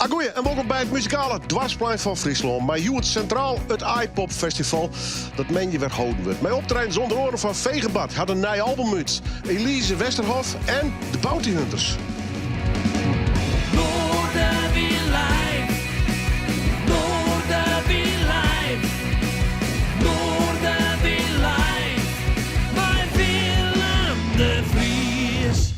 Agoeie en wolkom by it muzikale doarpsplein fan Fryslân. Mei hjoed sintraal it Aaipop Festival dat moandei wer holden wurdt. Mei optredens ûnder oaren fan Fegebart hat in nij album út, Elise Westerhof en de Bounty Hunters. Noardewyn live, Noardewyn live, Noardewyn live, mei Willem de Vries.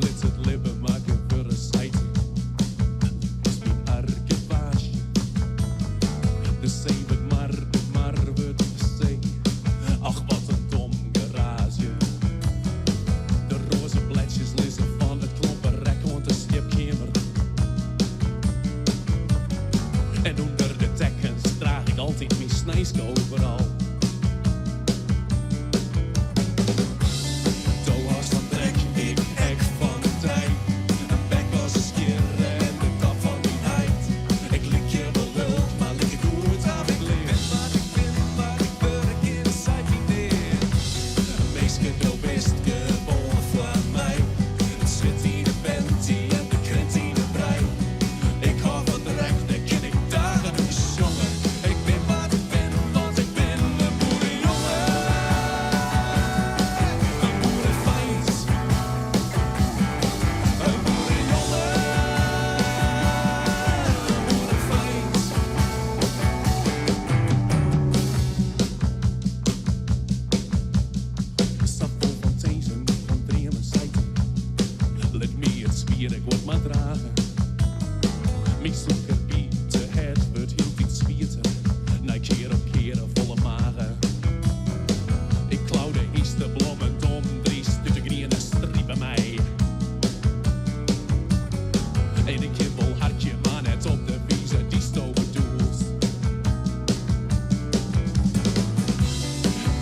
Lit it libben mar gewurde, seit hy. Dit is myn argewaasje. De see wurdt mar, de mar wurdt see. Ach, wat in dom geraazje. De roazeblêdsjes lizze fan it klomperek oant de sliepkeamer. En ûnder de tekkens draach ik altyd myn sneinske overal. Do hâldst fan drek, ik ek fan dy. In bek as in skjirre en de kop fan dyn heit. Ik lykje wol lulk, mar likegoed haw ik leard. Wat ik bin, wat ik wurde kin, seit my neat. Minske, do bist gewoan foar my. It swit yn 'e panty en de krint yn 'e brij. Ik hâld fan drek, dêr kin ik dagen oer sjonge. Ik bin wat ik bin, want ik bin in boerejonge. In boerefeint. In boerejonge. In boerefeint. Sa fol fan tinzen, fan dreamen, seit hy. Lit my it swiere guod mar drage. Myn sûkerbite hert wurdt hieltyd swierder, nei kear op kear in folle mage. Ik klau de hynsteblommen domdryst út de griene stripe mei. En ik kin wol harkje, mar net op de wize dy'tsto bedoelst.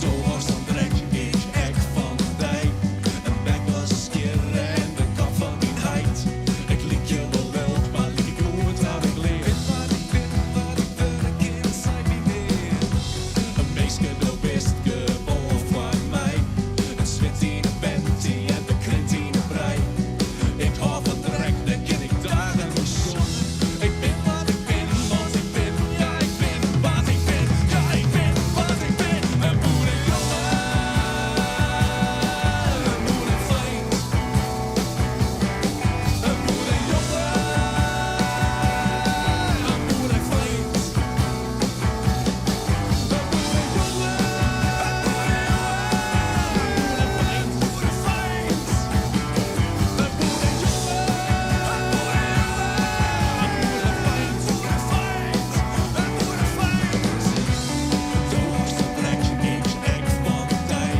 Do hâldst fan drek, ik ek fan dy. In bek as in skjirre en de kop fan dyn heit. Ik lykje wol lulk, mar likegoed haw ik leard. Wat ik bin, wat ik wurde kin, seit my neat. Minske, do bist gewoan foar my. It swit yn 'e panty en de krint yn 'e brij. Ik hâld fan drek, dêr kin ik dagen oer sjonge. Ik bin wat ik bin, want ik bin, ja ik bin wat ik bin, ja ik bin wat ik bin. In boerejonge, in boerefeint. In boerejonge, in boerefeint. In boerejonge, in boerefeint, boerefeint. In boerejonge, in boerefeint, boerefeint. In boerefeint. Do hâldst fan drek, ik ek fan dy.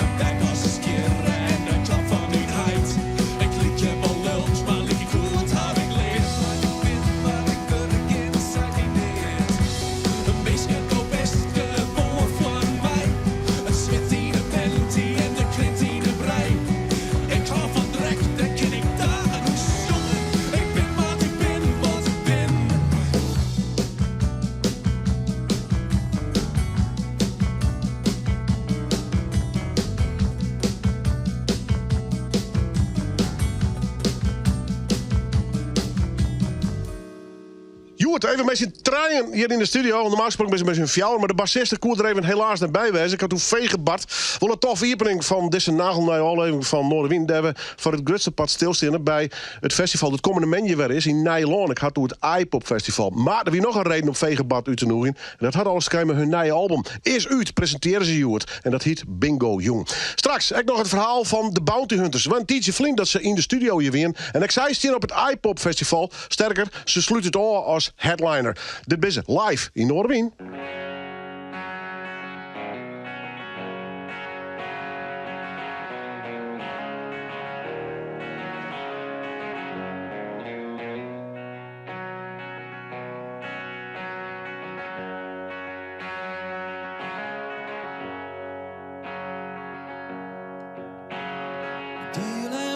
In bek as in skjirre en de kop fan dyn heit. Ik lykje wol lulk, mar likegoed haw ik leard. Wat ik bin, wat ik wurde kin, seit my neat. Minske, do bist gewoan foar my. It swit yn 'e panty en de krint yn 'e brij. Ik hâld fan drek, dêr kin ik dagen oer sjonge. Ik bin wat ik bin, wat ik bin. Hjoed even mei syn trijen hjir yn de studio. Normaal gesproken binne se mei syn fjouwer, mar de bassist koe der even helaas net by wêze. Ik ha it oer Fegebart. Wol in toffe iepening fan dizze nagelnije ôflevering fan Noardewyn. Dêr we foar it grutste part stilsteane by it festival dat kommende moandei wer is yn Nijlân. Ik ha it oer it Aaipop Festival. Mar der wie noch in reden om Fegebart út te nûgjen. En dat hat alles te krijen mei hun nije album. Is út, presintearje se hjoed. En dat hyt Bingo Jûn. Straks ek noch it ferhaal fan de Bounty Hunters. Wer in tiidsje ferlyn dat se yn de studio hjir wiene. En ek sy stean op it Aaipop Festival. Sterker, se slút it ôf as headliner. Dit binne se live yn Noardewyn.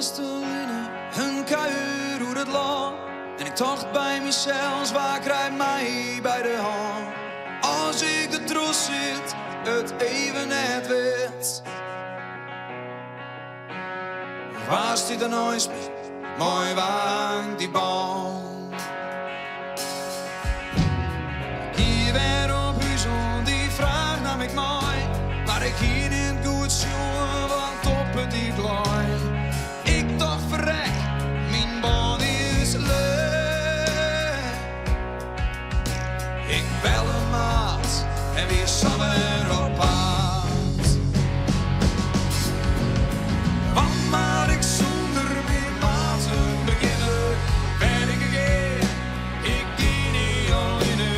lêste line, in kuier oer it lân. En ik tocht by mysels, wa krijt my by de hân? As ik der troch sit, it even net wit. Wa stiet der neist my, mei wa hangt dy bân? Ik gie wer op hús oan, dy fraach naam ik mei. Mar ik hie net goed sjoen wat op 'e dyk lei. Ik tocht ferrek, myn bân is lek. Ik belle in maat en wie sa wer op paad. Wat moat ik sûnder myn maten begjinne? Wêr ik ek gean, ik gean net allinne.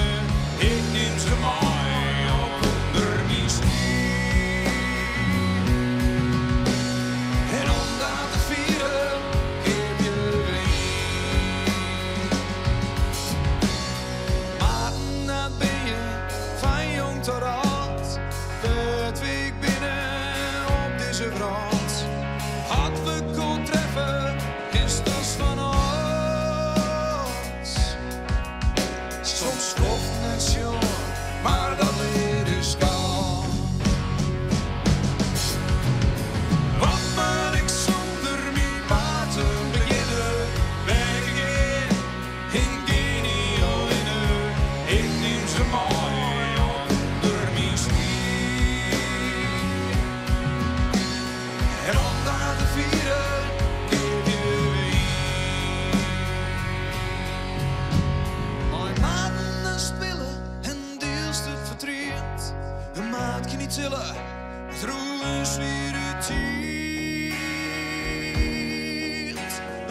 Ik nim se mei op ûnder myn skyn. En om dat te fieren, keapje we ien. Maten, dat binne je, fan jong tot âld. Wêr't we ek binne op dizze wrâld. At we elkoar treffe, is it as fan âlds. Soms skoft net sjoen, mar dat lear ús gau. Wat moat ik sûnder myn maten begjinne? Wêr ik ek gean, ik gean net allinne. Ik nim se mei op ûnder myn skyn. En om dat te fieren, keapje we ien. Mei maten is 't wille en dielst it fertriet. In maat kin dy tille troch in swiere tiid.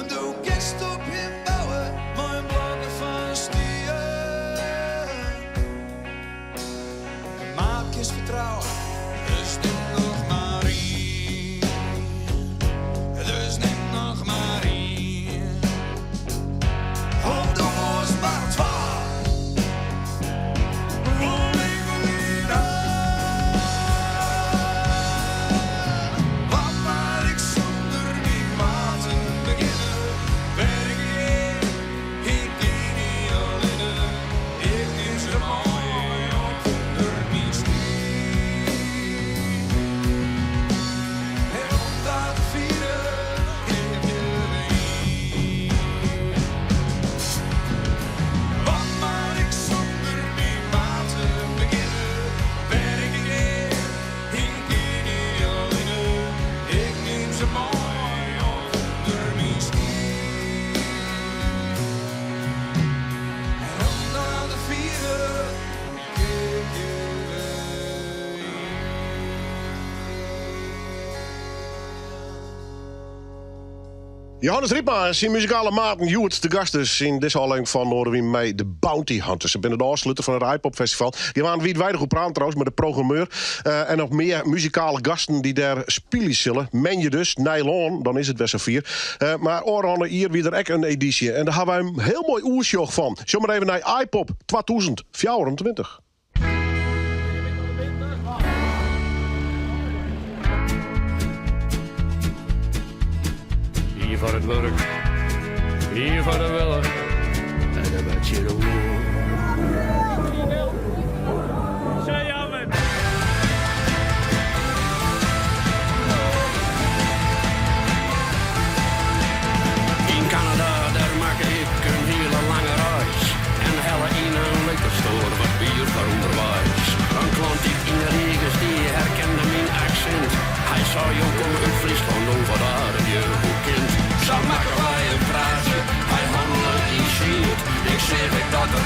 Do kinst op him bouwe mei blokken fan stien. In maat kinst fertrouwe, dus nim noch mar ien. Dus nim noch mar ien. Of do wolst mar twa. Want ik wol ien ha. Wat moat ik sûnder myn maten begjinne? Wêr ik gean, ik gean net allinne. Ik nim se mei op ûnder myn skyn. En om dat te fieren, keapje we ien. Wat moat ik sûnder myn maten begjinne? Wêr ik gean, ik gean net allinne. Ik nim se mei op ûnder myn skyn. En om dat te fieren, keapje we ien. Johannes Rypma en syn muzikale maten hjoed te gast dus yn dizze ôflevering fan Noardewyn mei de Bounty Hunters. Se binne de ôfsluter fan it Aaipop Festival. Dy waarden wiidweidich oer praat trouwens mei de programmeur. Eh, en noch mear muzikale gasten dy't dêr spylje sille. Moandei dus, Nijlân, dan is it wer safier. Eh, mar ôfrûne jier wie der ek in edysje. En dêr ha wy in hiel moai oersjoch fan. Sjoch mar even nei Aaipop 2024. Ien foar it wurk, ien foar de wille en in bytsje roer. Yn Kanada, dêr makke ik in hiele lange reis en helle yn in liquor store wat bier foar ûnderweis. In klant dy't yn 'e rige stie herkende myn aksint. Hy sei, jo komme út Fryslân, no wat aardich je, hoe kin 't? Sa makken wy in praatsje, hy hannele yn sied. Ik seach ek dat er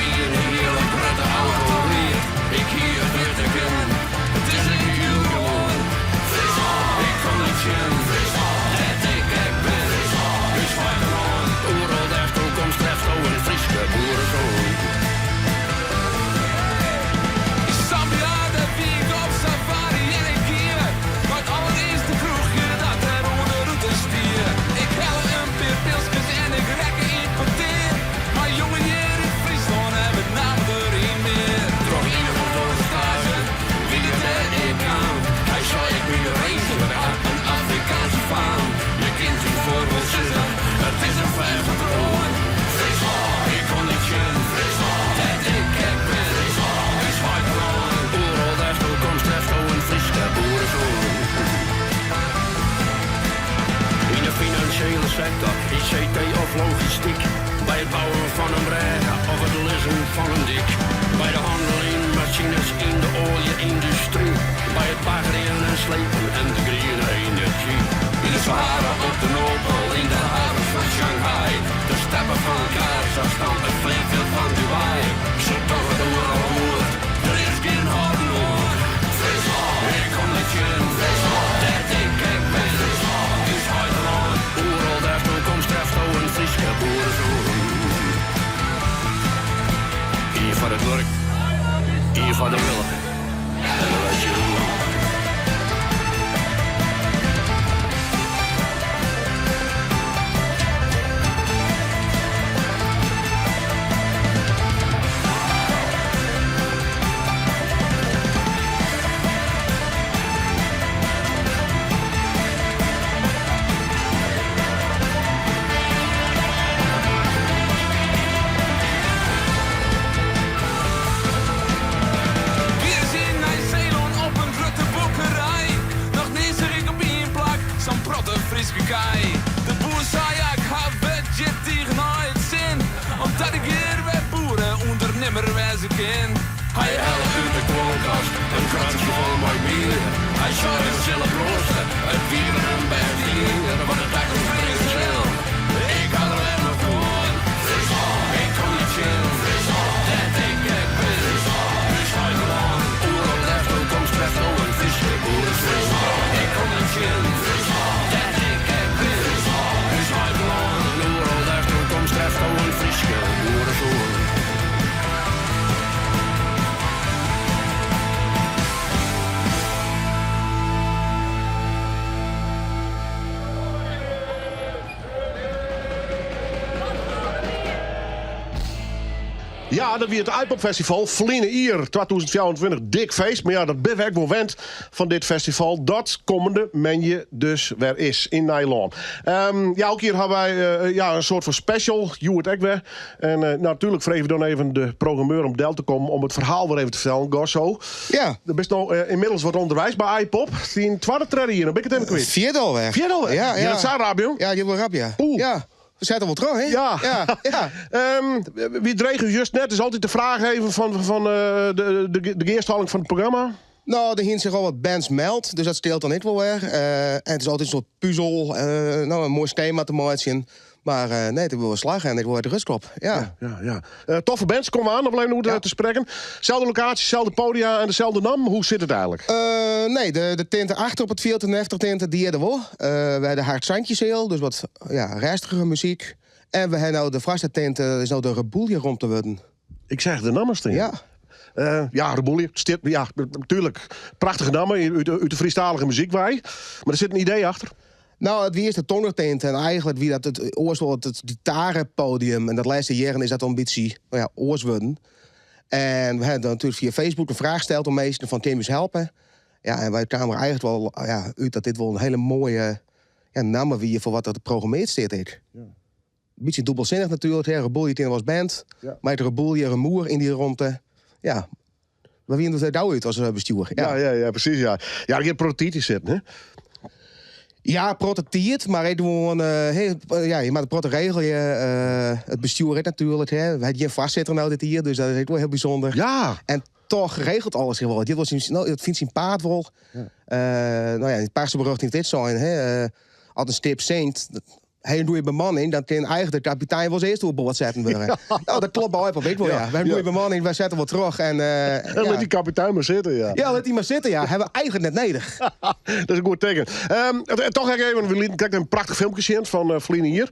foar it wurk, ien foar de wille en de rest is oer. Wie ris yn Nij-Seelân op in grutte buorkerij. Noch nea seach ik op ien plak sa'n protte Fryske kij. De boer sei, ja, ik haw it hjir tige nei it sin, omdat ik hjir wer boere-ûndernimmer wêze kin. Hy helle út de kuolkast in kratsje fol mei bier. Hy sei, we sille proaste, it wie wer in bêst jier. Want de takomst bringe sil, ik ha der wer nocht oan. Fryslân, ik kom net tsjin, Fryslân, dêr't ik ek bin. Fryslân, ús heitelân, oeral dêr'tsto komst trefsto in Fryske boeresoan. Fryslân, ik kom net tsjin, Fryslân, dêr't ik ek bin. Fryslân, ús heitelân, oeral dêr'tsto komst trefsto in Fryske boeresoan. Ja, dat wie it Aaipop Festival. Ferline jier, 2024, dik feest. Mar ja, dat binne we ek wol wend fan dit festival. Dat kommende moandei dus wer is yn Nijlân. Ja, elk jier hawwe wy ja, in soart fan special. Hjoed ek wer. En eh, natuerlik frege we dan even de programmeur om del te kommen om it ferhaal wer even te fertellen. Gosso, Ja. do bist no eh, ynmiddels wat ûnderweis by Aaipop. Dyn twadde, tredde jier, dan bin ik it even kwyt. Fjirde alwer. Fjirde alwer? Ja, ja. Ja, dat sa rap, jong. Ja, dy wol rap, ja. Oeh. Ja. We sette wol troch, hè? Ja. Ja, ja. Wie dreech ús just net, is altyd de fraach even fan de gearstalling fan it programma. No, der hiene sich al wat bands meld, dus dat skeelt dan ek wol wer. En it is altyd in soart puzel, no, in moai skema te meitsjen. Mar nee, it is wol wer slagge en ik wol wer de rust op. Ja. Ja, ja. Toffe bands komme oan, om even oer te sprekken. Selde lokaasje, selde podia en deselde namme. Hoe sit it eigenlik? Nee, de tinte achter op it fjild, de eftertinte, dy is der wol. We hawwe de Hartsantjeseal, dus wat ja, rêstigere muzyk. En we hawwe no de foarste tinte, dat is no de Reboeljeromte wurden. Ik seach de namme stean. Ja. Ja, Reboelje. Stiet, ja, natuerlik. Prachtige namme út de Frysktalige muzyk wei. Mar der sit in idee achter. No, it wie earst de tongertinte en eigenlik wie dat it oars wol it gitaarpodium. En dat lêste jierren is dat al in bytsje, no ja, oars wurden. En we hawwe dan natuerlik fia Facebook in fraach steld oan minsken fan kin ús helpe. Ja, en wy kamen der eigenlik wol, ja, út dat dit wol in hiele moaie, ja, namme wie foar wat der programmeard stiet ek. Bytsje dûbelsinnich natuerlik, hè, Reboelje kin as band, mar it reboelje, rumoer yn dy romte, ja, we wiene der gau út as bestjoer. Ja, ja, ja, presys, ja. Ja, der giet protte tiid yn sitten, hè? Ja, protte tiid, mar ek gewoan, hè, ja, je moatte protte regelje. It bestjoer ek natuerlik, hè. We ha gjin foarsitter no dit jier, dus dat is ek wol hiel bysûnder. En toch regelt alles sich wol. Dit wol syn, no, it fynt syn paad wol. No ja, yn it parseberjocht yn dit sein, hè, as in skip sinkt, Ha je in goede bemanning, dan kin eigenlik de kapitein wol as earste oerboard setten wurde. No, dat klopt by Aaipop ek wol, ja. We ha in goede bemanning, wy sette wol troch. En, En lit dy kapitein mar sitten, ja. Ja, lit dy mar sitten, ja. Hawwe we eigenlik net nedich. Dat is in goed teken. Toch ek even, we lieten krekt in prachtich filmke sjen fan ferline jier.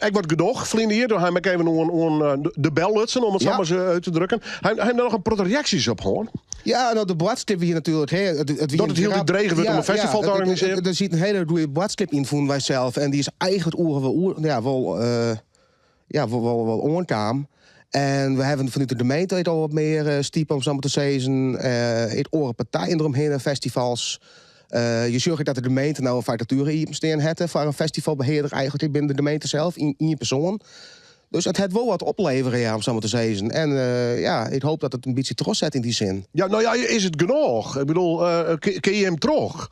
Ek wat gedoch ferline jier, doe ha ik even oan de bel lutsen, om it sa mar ris út te drukken. Ha jim der noch in protte reaksjes op hân? Ja, no, de boadskip wie natuerlik, hè, it wie Dat it hieltyd dreger wurdt om in festival te organisearjen. Der siet in hiele goede boadskip yn, fûnen wy sels. En dy is eigenlik oeral wol oer, ja, wol, ja, wol, wol, wol oankaam. En we hawwe fanút de gemeente ek al wat mear stipe, om sa mar te sizzen. Ek oare partijen deromhinne, festivals. Je sjogge ek dat de gemeente no in fakature iepenstean hat foar in festivalbehearder, eigenlik binnen de gemeente sels, yn ien persoan. Dus it hat wol wat oplevere, ja, om sa mar te sizzen. En ja, ik hoop dat it in bytsje trochset yn dy sin. Ja, no ja, is it genôch? Ik bedoel, kinne jim troch?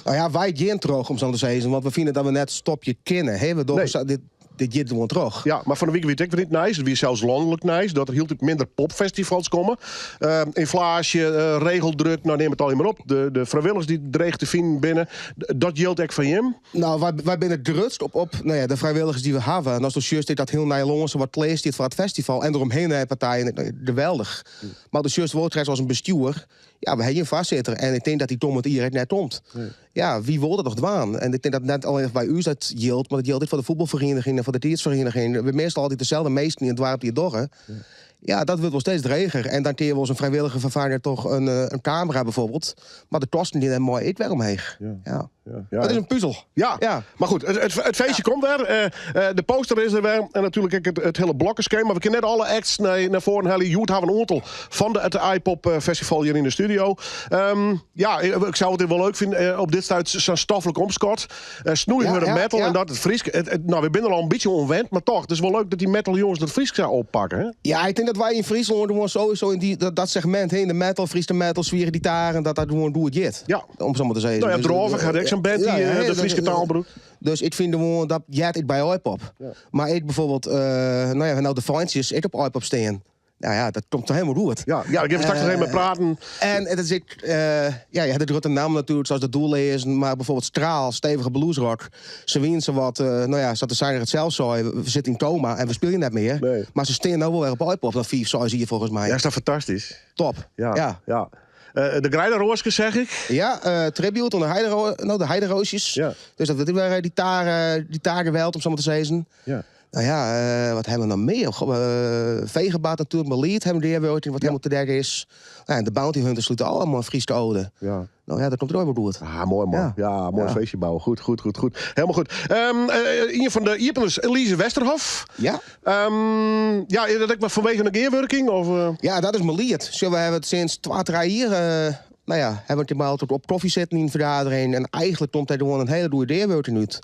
No ja, wy gean troch, om sa mar te sizzen, want we fine dat we net stopje kinne. Hè? We dogge sa, dit, dit giet gewoan troch. Ja, mar fan 'e wike wie it ek wer yn it nijs. It wie sels lanlik nijs dat der hieltyd minder popfestivals komme. Ynflaasje, regeldruk, no neam it allegear mar op. De frijwilligers dy't dreech te finen binne. Dat jildt ek foar jim? No, wy binne grutsk op no ja, de frijwilligers dy't we hawwe. En asto sjochst ek dat hiel Nijlân sa wat klear stiet foar it festival en deromhinne partijen, geweldich. Mar do sjochst wol krekt as in bestjoer, ja, we ha gjin foarsitter en ik tink dat dy kommend jier ek net komt. Ja, wie wol dat noch dwaan? En ik tink dat net allinnich by ús dat jildt, mar dat jildt ek foar de fuotbalferieniging en foar de keatsferieniging. We meastal altyd deselde minsken yn it doarp dy't it dogge. Ja, dat wurdt wol steeds dreger. En dan kin je wol in frijwilliger ferfange troch in, in kamera bijvoorbeeld. Mar de kosten dy dêr mei ek wer omheech. Ja. Ja. Dat is in puzel. Ja. Ja. Maar goed, het feestje komt weer. De poster is der wer. En natuerlik ek it hiele blokkenskema. We kinne net alle acts nei foaren helje. Hjoed hawwe we in oantal fan it Aaipop Festival hjir yn de studio. Ja, ik soe it wol leuk fine op dit stuit sa'n stoflik omskot. Snoeihurde metal en dat it Frysk. No, we binne der al in bytsje oan wend, mar toch, it is wol leuk dat dy metal jonges dat Frysk sa oppakke. Hè? Ja, ik tink dat wy yn Fryslân gewoan sowieso yn dat segmint, hè, yn de metal, Fryske metal, swiere gitaren, dat dat gewoan goed giet. Om sa mar te sizzen. No ja, Dus, Drôvich hat ek sa'n band dy't de Fryske taal brûkt. Dus ik fyn gewoan dat heart ek by Aaipop. Mar ek bijvoorbeeld, no ja, no de Feintsjes ek op Aaipop stean. Nou ja, dat komt toch helemaal goed. Ja, ja, dêr geane we straks noch even mei praten. En it is ek, ja, je ha de grutte nammen natuerlik, sa as de Doelleazen, mar bijvoorbeeld Straal, stevige bluesrock. Se wienen sa wat, no ja, sa't de sanger it sels sei, we sitte yn koma en we spylje net mear. Nee. Mar se stean no wol wer op Aaipop, nei 5, 6 jier folgens my. Ja, is dat fantastysk. Top. Ja, Ja. ja. De Greideroaske, zeg ik. Ja, tribute oan de no, de Heideroosjes. Ja. Dus dat wurdt wer gitaargeweld, om sa mar te sizzen. Ja. No ja, wat hawwe we noch mear? Goh, Vegebad natuerlik, mar Liet hawwe we gearwurking, wat hielendal te gek is. Nou, en de Bounty Hunters slute ôf mei in Fryske ode. Ja. No ja, dat komt der ek wol goed. Ah, moai man. Ja. Ja, moai Ja. feestje bouwe. Goed, goed, goed, goed. Helemaal goed. Ien fan de iepeners, Elise Westerhof. Ja. Ja, is dat ek wat fanwege in gearwurking? Of? Ja, dat is mei Liet. Zo, we hawwe it sinds 2, 3 jier, no ja, hawwe we it altyd op kofje sitten yn fergadering. En eigentlik komt dêr gewoan in hiele goede gearwurking út.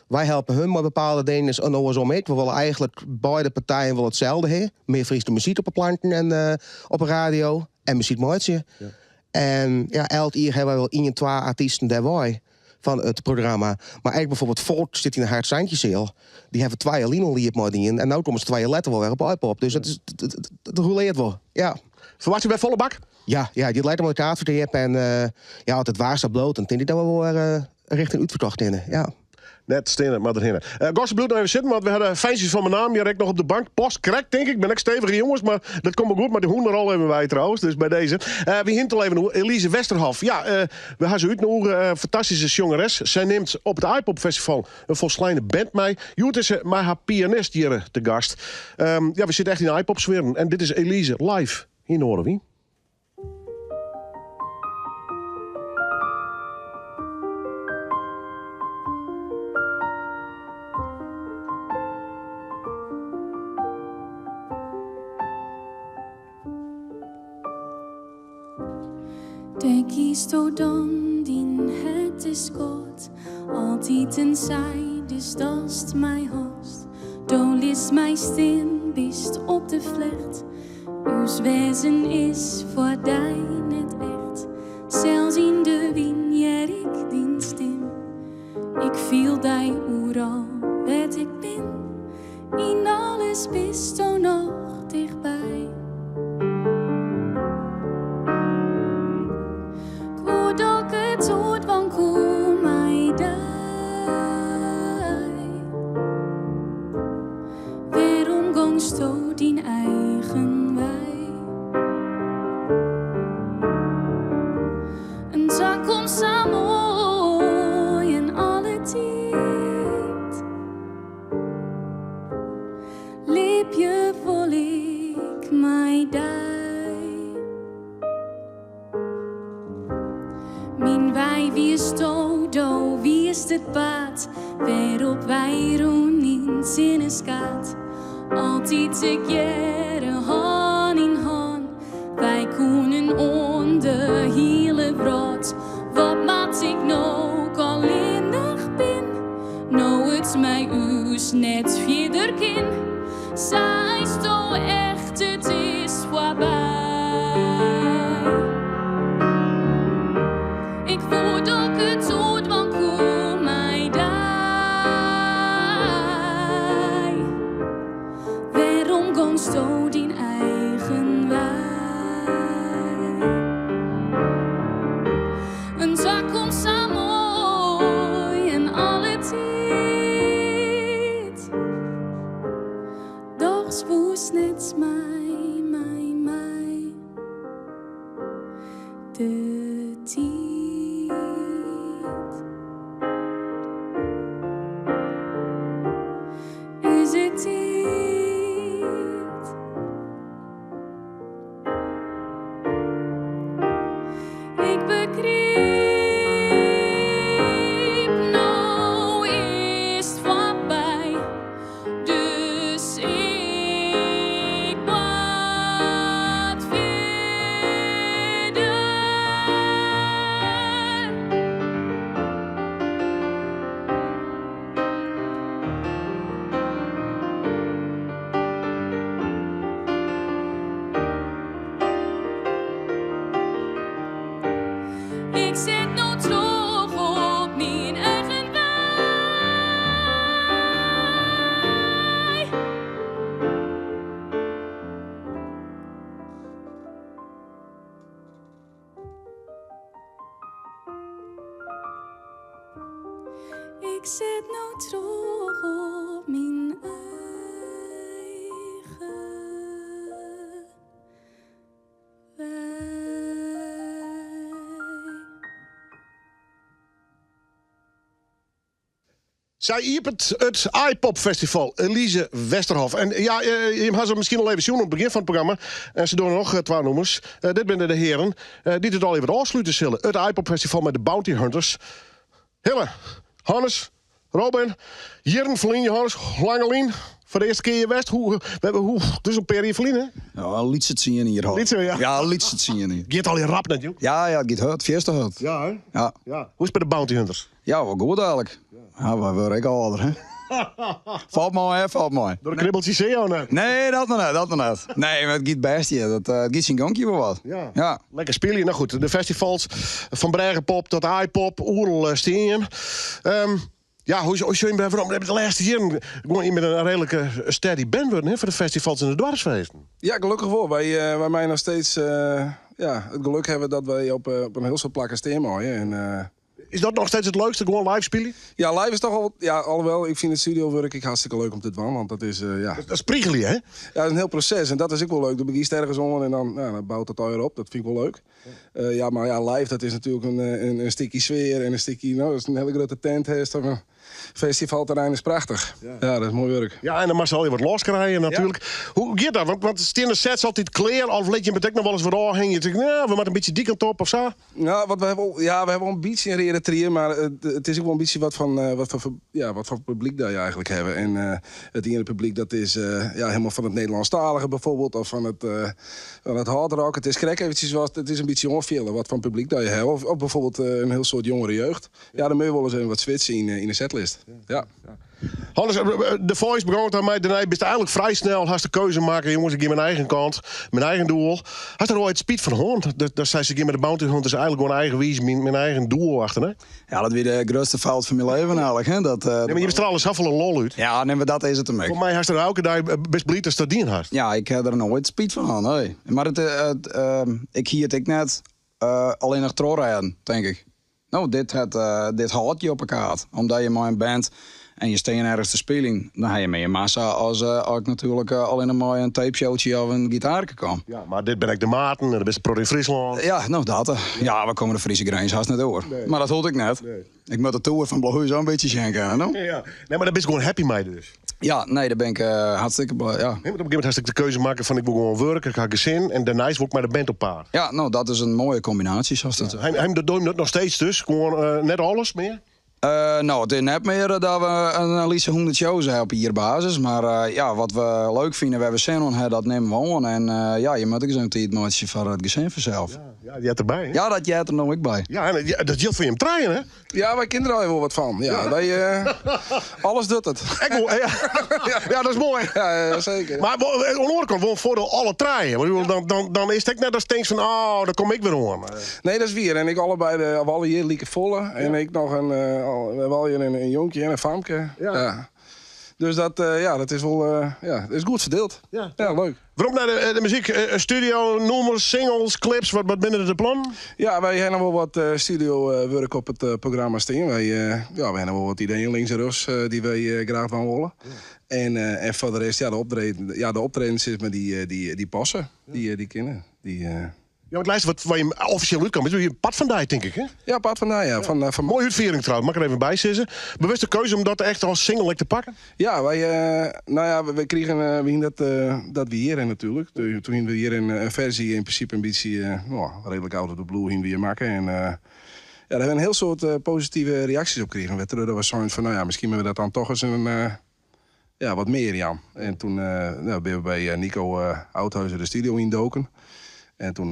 Wy helpe hun mei bepaalde dingen en oarsom ek. We wolle eigentlik beide partijen wol itselde ha. Mear Fryske muzyk op 'e planken en op 'e radio. En muzyk meitsje. Ja. En ja, elk jier hawwe wy wol ien, twa artysten dêrwei fan it programma. Mar ek bijvoorbeeld Volk sit yn de Hart Santjeseal. Dy hawwe 2 jier lyn al Liet mei dien. En no komme se 2 jier letter wol wer op Aaipop. Dus it rouleart wol. Ja. Ferwachtsje wer folle bak? Ja, ja, dit leit om de kaart foar te heppen. En ja, as it waar sa bliuwt, dan tink ik dat we wol wer rjochting útferkocht hinne. Ja. Net stean, mar derhinne. Gosse bliuwt noch even sitten, want we hawwe Feintsjes fan Menaam hjir ek noch op de bank. Past krekt, tink ik. Binne ek stevige jonges, mar dat komt wol goed. Mar de hûn der al even by trouwens, dus by dizze. We hiene it al even oer Elise Westerhof. Ja, we hawwe se útnûge. Fantastyske sjongeres. Sy nimt op it Aaipop Festival in folsleine band mei. Hjoed is se mei har pianist hjir te gast. Ja, we sitte echt yn de Aaipop-sfearen. En dit is Elise live yn Noardewyn. Dêr kiesto dan, dyn hert is kâld. Altiten seidest datst my hâldst. Do litst my stean, bist op de flecht. Us wêzen is foar dy net echt. Sels yn de wyn hear ik dyn stim. Ik fiel dy oeral wêr't ik bin. Yn alles bisto noch tichtby. 'K woe dat ik it oerdwaan koe mei dy. Wêrom gongsto dyn eigen wei? In takomst sa moai en alle tiid. Libje wol ik mei dy. Myn wei wiesto, do wiest it paad wêrop't wy rûnen yn 't sinneskaad. Altyd tegearre, hân yn hân, wy koenen oan de hiele wrâld. Wat moat ik no 'k allinnich bin, no it mei ús net fierder kin? Seisto echt it is foarby? Ik woe dat ik it oerdwaan koe mei dy. Wêrom gongsto dyn eigen wei? In takomst sa moai en alle tiid. Dochs woest net mei, mei my. De tiid. Is it tiid? begryp. No is 't foarby, dus ik moat fierder. Ik sit no troch op myn eigen wei. Ik sit no troch op myn eigen wei. Sy iepent it Aaipop Festival, Elise Westerhof. En ja, jim ha se miskien al even sjoen oan it begjin fan it programma. En se dogge noch twa nûmers. Dit binne de hearen dy't it al even ôfslute sille. It Aaipop Festival mei de Bounty Hunters. Hille, Hannes, Robin, jierren ferlyn, Johannes, lange lyn, foar de earste kear hjir west. Hoe, hoe, dus in pear jier ferlyn, hè? Ja, in lytse tsien jier al. Lytse, ja. Ja, in lytse tsien jier. Giet al rap net, joh. Ja, ja, it giet hurd, fierste hurd. Ja, hè? Ja. Ja. Hoe is it by de Bounty Hunters? Ja, wol goed eigenlik. Ja, wy wurde ek âlder, hè? Falt mei, hè? Falt mei. Door de kribbeltjes zie je net? Nee, dat noch net, dat noch net. Nee, mar it giet bêst hjir. Dat, it giet syn gonkje wol wat. Ja. Ja. Lekker spylje. Nou goed, de festivals fan Brêgepop tot Aaipop, oeral eh, stean jim. Ja, hoe hoe sjogge jim werom? De lêste jierren gewoan jim binne in reedlike steady band wurden hè, foar de festivals en de doarpsfeesten. Ja, gelokkich wol. Wy, eh, wy meie noch steeds eh, ja, it gelok hawwe dat wy op, eh, op in hiel soad plakken stean meie. En, eh, Is dat noch steeds it leukste, gewoan live spylje? ja, live is toch al... Ja, alhoewel, ik fyn it studiowerk ek hartstikke leuk om te dwaan. Want dat is, eh, ja, Dat is prigelje, hè? ja, dat is in hiel proses. En dat is ek wol leuk. Dan begjinst ergens oan en dan, nou, dan bout dat allegear op. Dat fyn ik wol leuk. Eh, ja, mar ja, live dat is natuerlik in, eh, in stikje sfear en in stikje... Nou, dat is in hiele grutte tent hast of in festivalterrein is prachtich. Ja, dat is moai wurk. Ja, en dan moatst al wat los krije natuerlik. Hoe giet dat? Want stean de sets altyd klear of lit jim it ek noch wolris wat ôfhingje? Je tinke, nou, we moatte in bytsje dy kant op of sa? Nou, wat we hawwe, ja, we hawwe wol in bytsje in reade trie, mar it, it is ek wol in bytsje wat fan, eh, wat foar, ja, wat foar publyk dat je eigenlik hawwe. En eh, it iene publyk dat is eh, ja, hielendal fan it Nederlânsktalige byfoarbyld of fan it, eh, fan it hardrock. It is krekt eventsjes wat, it is in bytsje oanfiele wat foar publyk dat je hawwe. Of, of byfoarbyld eh, in hiel soad jongere jeugd. Ja, dan moatte je wolris even wat switche yn, eh, yn de setlist. Ja. Hannes, The Voice begûn it mei. Dêrnei bist eigenlik frij snel, hast de keuze makke, jonges, ik gean myn eigen kant, myn eigen doel. Hast der oait spyt fan hân? Dat seist, ik gean mei de Bounty Hunters eigenlik gewoan eigenwiis myn eigen doel achternei. Ja, dat wie de grutste fout fan myn leven eigenlik. Hè? Dat, Nee, mar je striele safolle lol út. Ja, nee, mar dat is it him. Foar my hast der elke dei bist bliid datst dat dien hast. Ja, ik ha der noait spyt fan hân, nee. Mar it, it, ik hie it ek net allinnich trochrêden, tink ik. No, dit, het, dit hâldt je op 'e kaart. Omdat je mei in band en je stean ergens te spyljen, dan ha je mear massa as as ik natuerlik allinnich mei in tapeshowtsje of in gitaarke kom. Ja, mar dit binne ek de maten en dan bist in protte yn Fryslân. Ja, no dat. Ja, we komme de Fryske grins hast net oer. Mar dat hoecht ek net. Ik moat de toer fan Blauhús al in bytsje sjen kinne, no? Ja, nee, mar dêr bist gewoan happy mei dus. Ja, nee, dêr bin ik hartstikke blij, ja. Nee, want op een gegeven momint hast ek de keuze makke fan ik wol gewoan wurke, ik ha gesin en dêrneist wol ik mei de band op paad. Ja, no, dat is in moaie kombinaasje, sa'tst dat. Ja, hy, dat doe dat noch steeds dus? Gewoan net alles mear? No, it is net mear dat we in lytse 100 shows ha op jierbasis. Mar ja, wat we leuk fine, wêr't we sin oan ha, dat nimme we oan. En ja, je moatte ek ris in tiid meitsje foar it gesin fansels. Ja, ja, dat heart derby. Hè? Ja, dat heart der no ek by. Ja, en dat jildt foar jim trijen, hè? Ja, wy kinne der al wol wat fan. Ja, wy, alles docht it. Ek wol, ja. Ja, dat is moai. Ja, ja, seker. Mar oan de oare kant wol in foardiel alle trije. Want dan is it ek net datst tinkst fan, oh, dêr kom ik wer oan. Nee, dat is wier. En ek allebeide, of allegear like folle. En ek noch in, we hawwe allegear in jonkje en in famke. Ja. Dus dat, ja, dat is wol, ja, is goed ferdield. Ja. Ja, leuk. Werom nei de muzyk. Studio, nûmers, singles, clips, wat binne de plannen? Ja, wy hawwe noch wol wat studiowurk op it programma stean. Wy, ja, wy hawwe wol wat ideeën links en rjochts dy't wy graach dwaan wolle. En, en foar de rest, ja, de optreden, ja, de optredens sis mar, dy, dy, dy passe. Dy, dy kinne. Dy. Ja, want luister, wat waar je offisjeel útkaam, is in part fan dy, tink ik, hè? Ja, part fan dy, ja. Fan, eh, van... Mooie útfiering trouwens, mag ik er even by sizze. Bewuste keuze om dat echt as single te pakken? Ja, wy, eh, nou ja, we krigen uh, we dat, dat wie hjir natuerlik. Toen hiene we hjir in ferzje yn prinsipe in bytsje, no, reedlik out of the blue hiene we hjir makke. En ja, dêr hawwe we in hiel soad positive reaksjes op krigen. Wêrtroch dat we seinen fan, no ja, miskien moatte we dat dan toch ris in, ja, wat mear jaan. En toen no, binne we by Nico Oudhuizen de studio yndoken. En toen,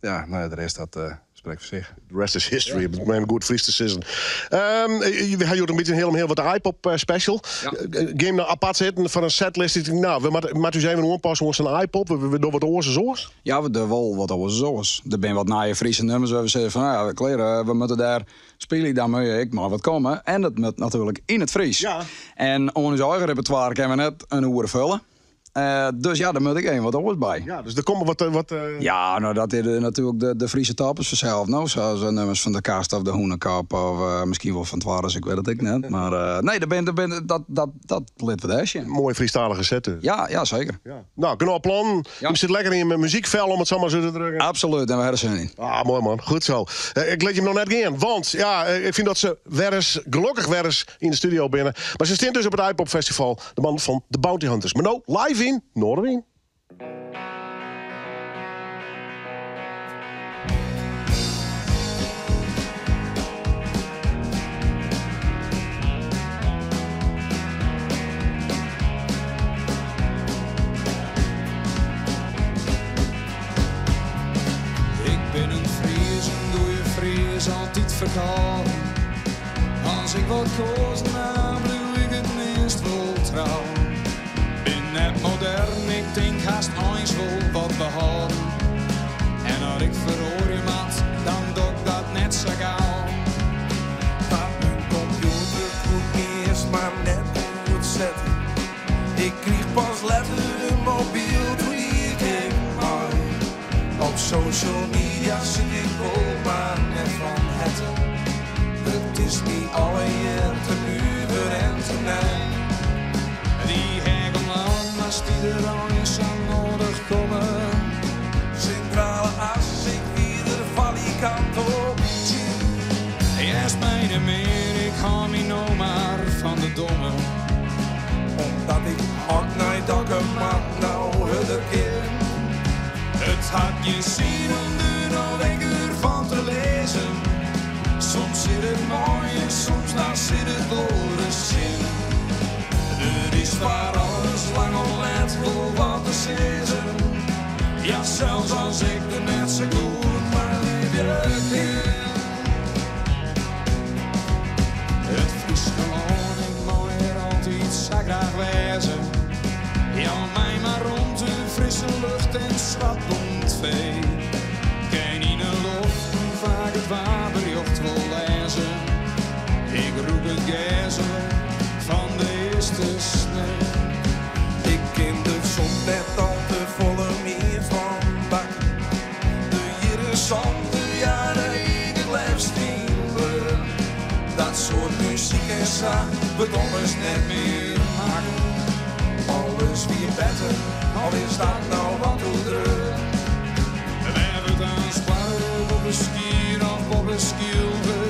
ja, no ja, de rest dat sprekt foar sich. The rest is history, om it goed Frysk te sizzen. Um, we ha in bytsje hiel, hiel wat de iPop special. Ja. Gean jim no apart sitten foar in setlist. No, we moatte ús even oanpasse oan sa'n iPop. We dogge wat oars as oars. Ja, we dogge wol wat oars as oars. Der binne wat nije Fryske nûmers wêr't we sizze fan, no ja, klear, we moatte dêr spylje, dan moat je ek mar wat komme. En dat moat natuerlik yn it Frysk. Ja. En oan ús eigen repertoire kinne we net in oere fulle. Eh, dus ja, dêr moat ek even wat oars by. Ja, dus der komme wat... wat eh, Ja, no dat is natuerlik de Friese toppers fansels. No, sa as nûmers fan De Kast of de Hûnekop of eh, miskien wol fan Twarres, ik wit it ek net. Mar eh, nee, der bin, der bin, dat, dat, dat litte we dêr sjen. Moaie Frysktalige set dus. Ja, ja, seker. Ja. No, genôch plannen. Ja. Je sit lekker yn je muzykfel om it sa mar sa te drukken. Absoluut, en we ha der sin yn. Ah, moai man. Goed sa. Eh, ik lit jim noch net gean, want ja, eh, ik fyn dat se wer ris, gelokkich wer ris yn de studio binne. Mar se steane dus op it iPop Festival, de mannen fan The Bounty Hunters. Mar no live yn Noardewyn. Ik bin in Fries, in goeie Fries, altyd ferkâlden. As ik wat koazen ha, bliuw ik it meast wol trou. Bin net modern, ik tink hast eins wol wat behâlden. En as ik feroarje moat, dan doch ik dat net sa gau. Foar myn kompjûter koe ik earst mar net goed sette. Ik kriich pas letter in mobyl, doe die ik ek mei. Op social media sit ik wol, mar net fan herte. It is my allegear te nuver en te nij. Dy hek omlaag, moast dy der eins sa noadich komme. Sintrale as, ik wie der falikant op tsjin. Hearst my net mear, ik hâld my no mar fan de domme. Omdat ik as ik nei Dokkum moat no hurder kin. It hat gjin sin om der no wekker fan te lizzen. Soms sit it mei en soms dan sit it wolris tsjin. Der is foar alles lang om let wol wat te sizzen. Ja, sels as ik der net sa goed mei libje kin. It Fryske lân, ik mei hjir altyd sa graach wêze. Jou my mar romte, frisse lucht en swartbûnt fee. Kin yn 'e loft faak it waarberjocht wol lêze. Ik rûk it gers al fan de earste snee. Ik kin der soms net al te folle mear fan bakke. De jierren 70 ja, dêr hie ik it leafst yn bleaun. Dat soart muzyk en sa wurdt ommers net mear makke. Alles wie better, al is dat no wat oerdreaun. Wêr wurdt aanst boarre, boppe Skier of boppe Skylge?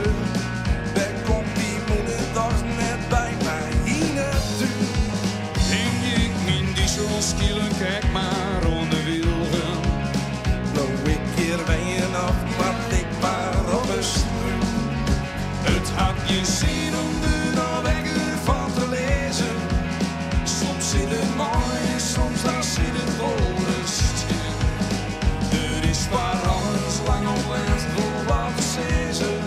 Wêr komt dy mûne dochs net by my yn 'e tún? Hingje ik myn diesel skielk ek mar oan de wylgen? Bliuw ik hjir wenjen of moat ik mar op 'e strún? It hat gjin sin om der no wekker fan te lizzen. Soms sit it mei en soms dan sit it wolris tsjin. Der is foar alles lang om let wol wat te sizzen.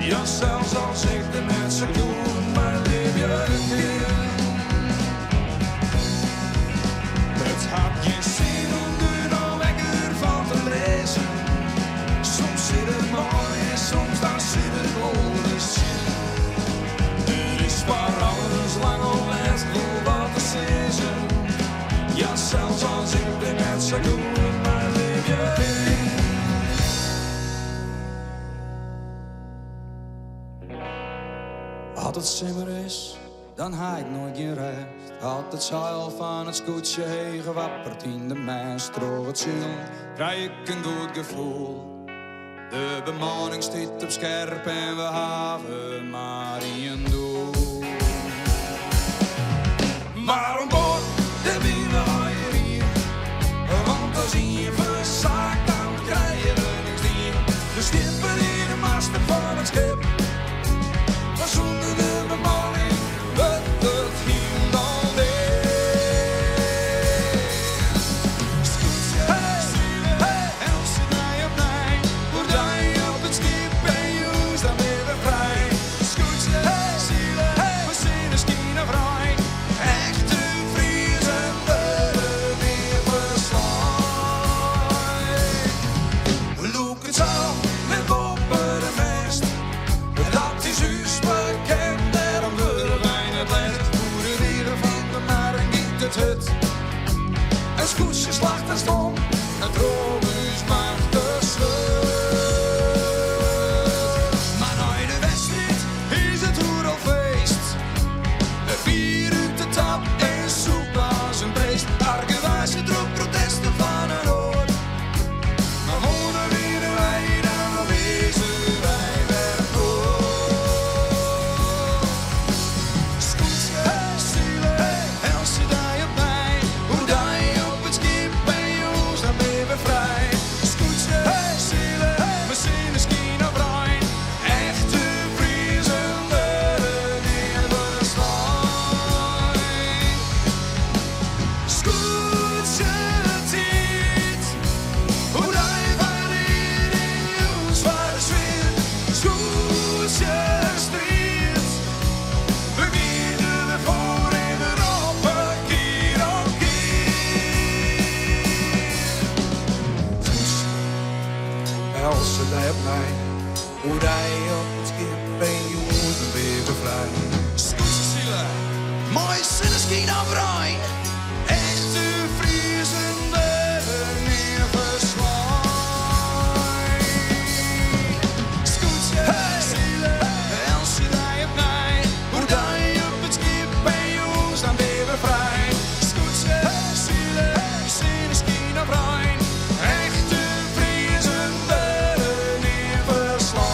Ja, sels as ik der net sa goed mei libje kin. It hat gjin sin om der no wekker fan te lizzen. Soms sit it mei en soms dan sit it wolris tsjin. Der is foar alles lang om let wol wat te sizzen. Ja, sels as ik der net sa goed mei libje kin. As it simmer is, dan ha ik noait gjin rêst. As it seil fan it skûtsje heech wapperet yn de mêst troch it silen. Krij ik in goed gefoel. De bemanning stiet op skerp en we hawwe mar ien doel. Mar oan board, dêr binne we allegear ien. Want as ien fersaakt, dan krije we niks dien. De skipper is de master fan it skip. Mar sûnder de bemanning wurdt it hielendal neat. Skûtsje, hey, eltse dei opnij. Oerdei op it skip en jûns dan binne we frij. Skûtsje, sile, mei sinneskyn of rein. Echte Friezen wurde nea ferslein. Lûk it seil net boppe de mêst. Dat is ús bekend, dêrom wurde wy net lêst. Oer de wielen fan de marren giet it hurd. In skûtsje slacht hast om, it troch ús machtich swurd. Mar nei de wedstriid is it oeral feest. Bier út de tap en sûpe as in beest. Argewaasje troch protesten fan in oar. Mar moarn winne wy, dan wize wy wer foar. Skûtsje, sile, eltse dei opnij. Oerdei op it skip en jûns dan binne we frij. Skûtsje, sile, mei sinneskyn of rein. Echte Friezen wurde nea ferslein. Skûtsjetiid, oerdei foar de ear en jûns foar de sfear. Skûtsjestriid, we geane der foar en we roppe kear op kear. Skûtsje, eltse dei opnij, oerdei op it skip en jûns dan binne we frij. Skûtsjesile, mei sinneskyn of rein, echte Friezen wurde nea ferslein. Skûtsjesile, eltse dei opnij, oerdei op it skip en jûns dan binne we frij. Skûtsjesile, sinneskyn of rein, echte Friezen wurde nea ferslein.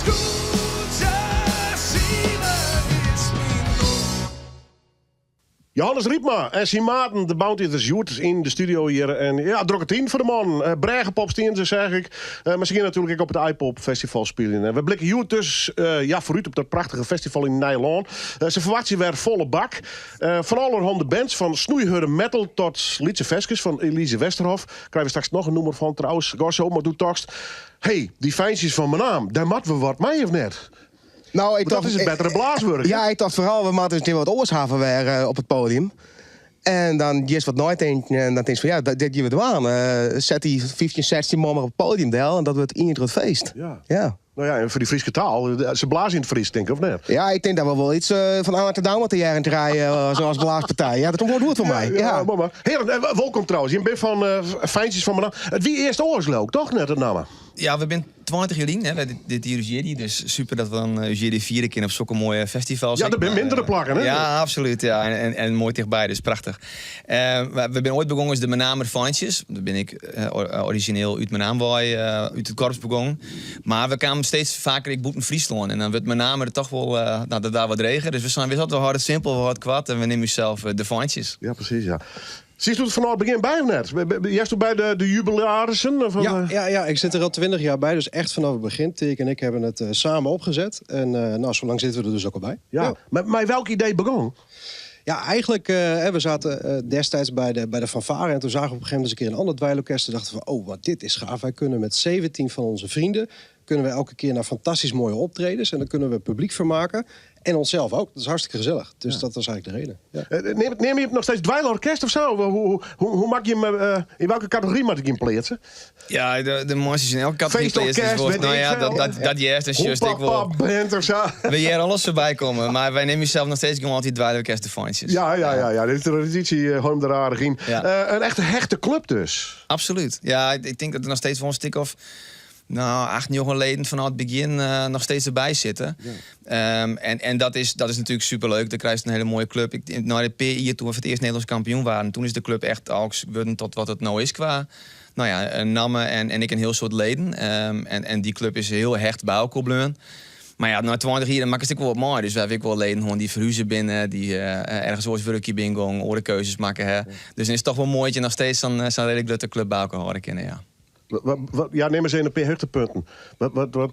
Skûtsjesile is myn doel. Johannes Rypma en syn maten, de Bounty Hunters, hjoed yn de studio hjir. En ja, drokke tiden foar de mannen. Brêgepop stean se, seach ik. Mar se gean natuerlik ek op it Aaipop Festival spyljen. En we blikke hjoed dus ja, foarút op dat prachtige festival yn Nijlân. Se ferwachtsje wer folle bak. Fan allerhande bands, fan snoeihurde metal tot lytse ferskes fan Elise Westerhof. Krije we straks noch in nûmer fan trouwens, Gosso, mar doe tochtst, hey, dy feintsjes fan Menaam, dêr moatte we wat mei of net? Nou, ik Dat is it bettere blaaswurk. Ja, ik tocht foaral, we moatte ris wat oars hawwe wer op it podium. En dan giest wat neitinken en dan tinkst fan ja, dit gean we dwaan. Set dy 15, 16 man mar op it podium del en dat wurdt ien grut feest. Ja. Ja. Nou ja, en foar dy Fryske taal, se blaze yn it Frysk, tink ik, of net? Ja, ik tink dat we wol iets fan Anne Douma te hearren krije as blaaspartij. Ja, dat komt wol goed foar my. Ja, Ja. moai mar. Heren, wolkom trouwens. Jim binne fan Feintsjes fan Menaam. It wie earst oars, leau ik, toch net, it namme? Ja, we binne 20 jier lyn, hè, dit jier ús jierdei, dus super dat we dan ús jierdei fiere kinne op sokke moaie festivals. Ja, der binne mindere plakken, hè? Ja, absolút. Ja. En moai tichtby, dus prachtich. We binne oait begûn as de Menamer Feintsjes. Dêr bin ik orizjineel út Menaam wei, út it korps begûn. Mar we kamen steeds faker ek bûten Fryslân en dan wurdt Menamer toch wol, no, dat waard wat dreger. Dus we seinen, witst wat, we hâlde it simpel, we hâlde it koart en we nimme ússels de Feintsjes. Ja, presys, ja. Sietsto der fanôf it begjin by of net? Hearsto by de jubilarissen? Of, Ja, ja, ik zit er al 20 jaar bij, dus echt vanaf het begin. Teake en ik hebben het samen opgezet. En nou, zo lang zitten we er dus ook al bij. Ja. Mar mei welk idee begûn? Ja, eigenlijk, hè, we zaten destijds bij de fanfare en toen zagen we op een gegeven moment eens een keer een ander dweilorkest. Toen dachten we, oh, wat dit is gaaf. Wij kunnen met 17 van onze vrienden, kunnen we elke keer naar fantastisch mooie optredens. En dan kunnen we publiek vermaken. En onszelf ook. Dat is hartstikke gezellig. Dus dat was eigenlijk de reden. Ja. Neam je it noch steeds dweilorkest of zo? Hoe maak je hem, yn welke kategory moat ik him pleatse? Ja, de mooiste in elke categorie pleatsen. Feestorkest, Dus weet nou ik ja, veel. dat juist en just ik wel. Hoepapa band of zo. We hier alles voorbij komen, maar wij nemen jezelf nog steeds gewoon altijd dweilorkest de Feintsjes. Ja. Dit is de traditie, gewoon er aardig in. Ja. Een echte hechte club dus. Absoluut. Ja, ik denk dat er nog steeds wel een stuk of... Nou, acht, njoggen leden fanôf it begjin noch steeds derby sitte. En dat is natuerlik superleuk. Dan krijst in hiele moaie klup. Ik, nei de pear jier doe't we foar it earst Nederlânsk kampioen waarden, doe is de klup echt wurden ta wat it no is kwa, nou ja, namme en ek in hiel soad leden. En dy klup is hiel hecht by elkoar bleaun. Mar ja, nei 20 jier dan makkest ek wol wat mei. Dus wy hawwe ek wol leden hân dy't ferhuze binne, dy't ergens oars wurkje binne gong, oare keuzes makke ha. Dus dan is it toch wol moai dat je noch steeds sa'n reedlik grutte klup by elkoar hâlde kinne, ja. Ja, nim ris in pear hichtepunten.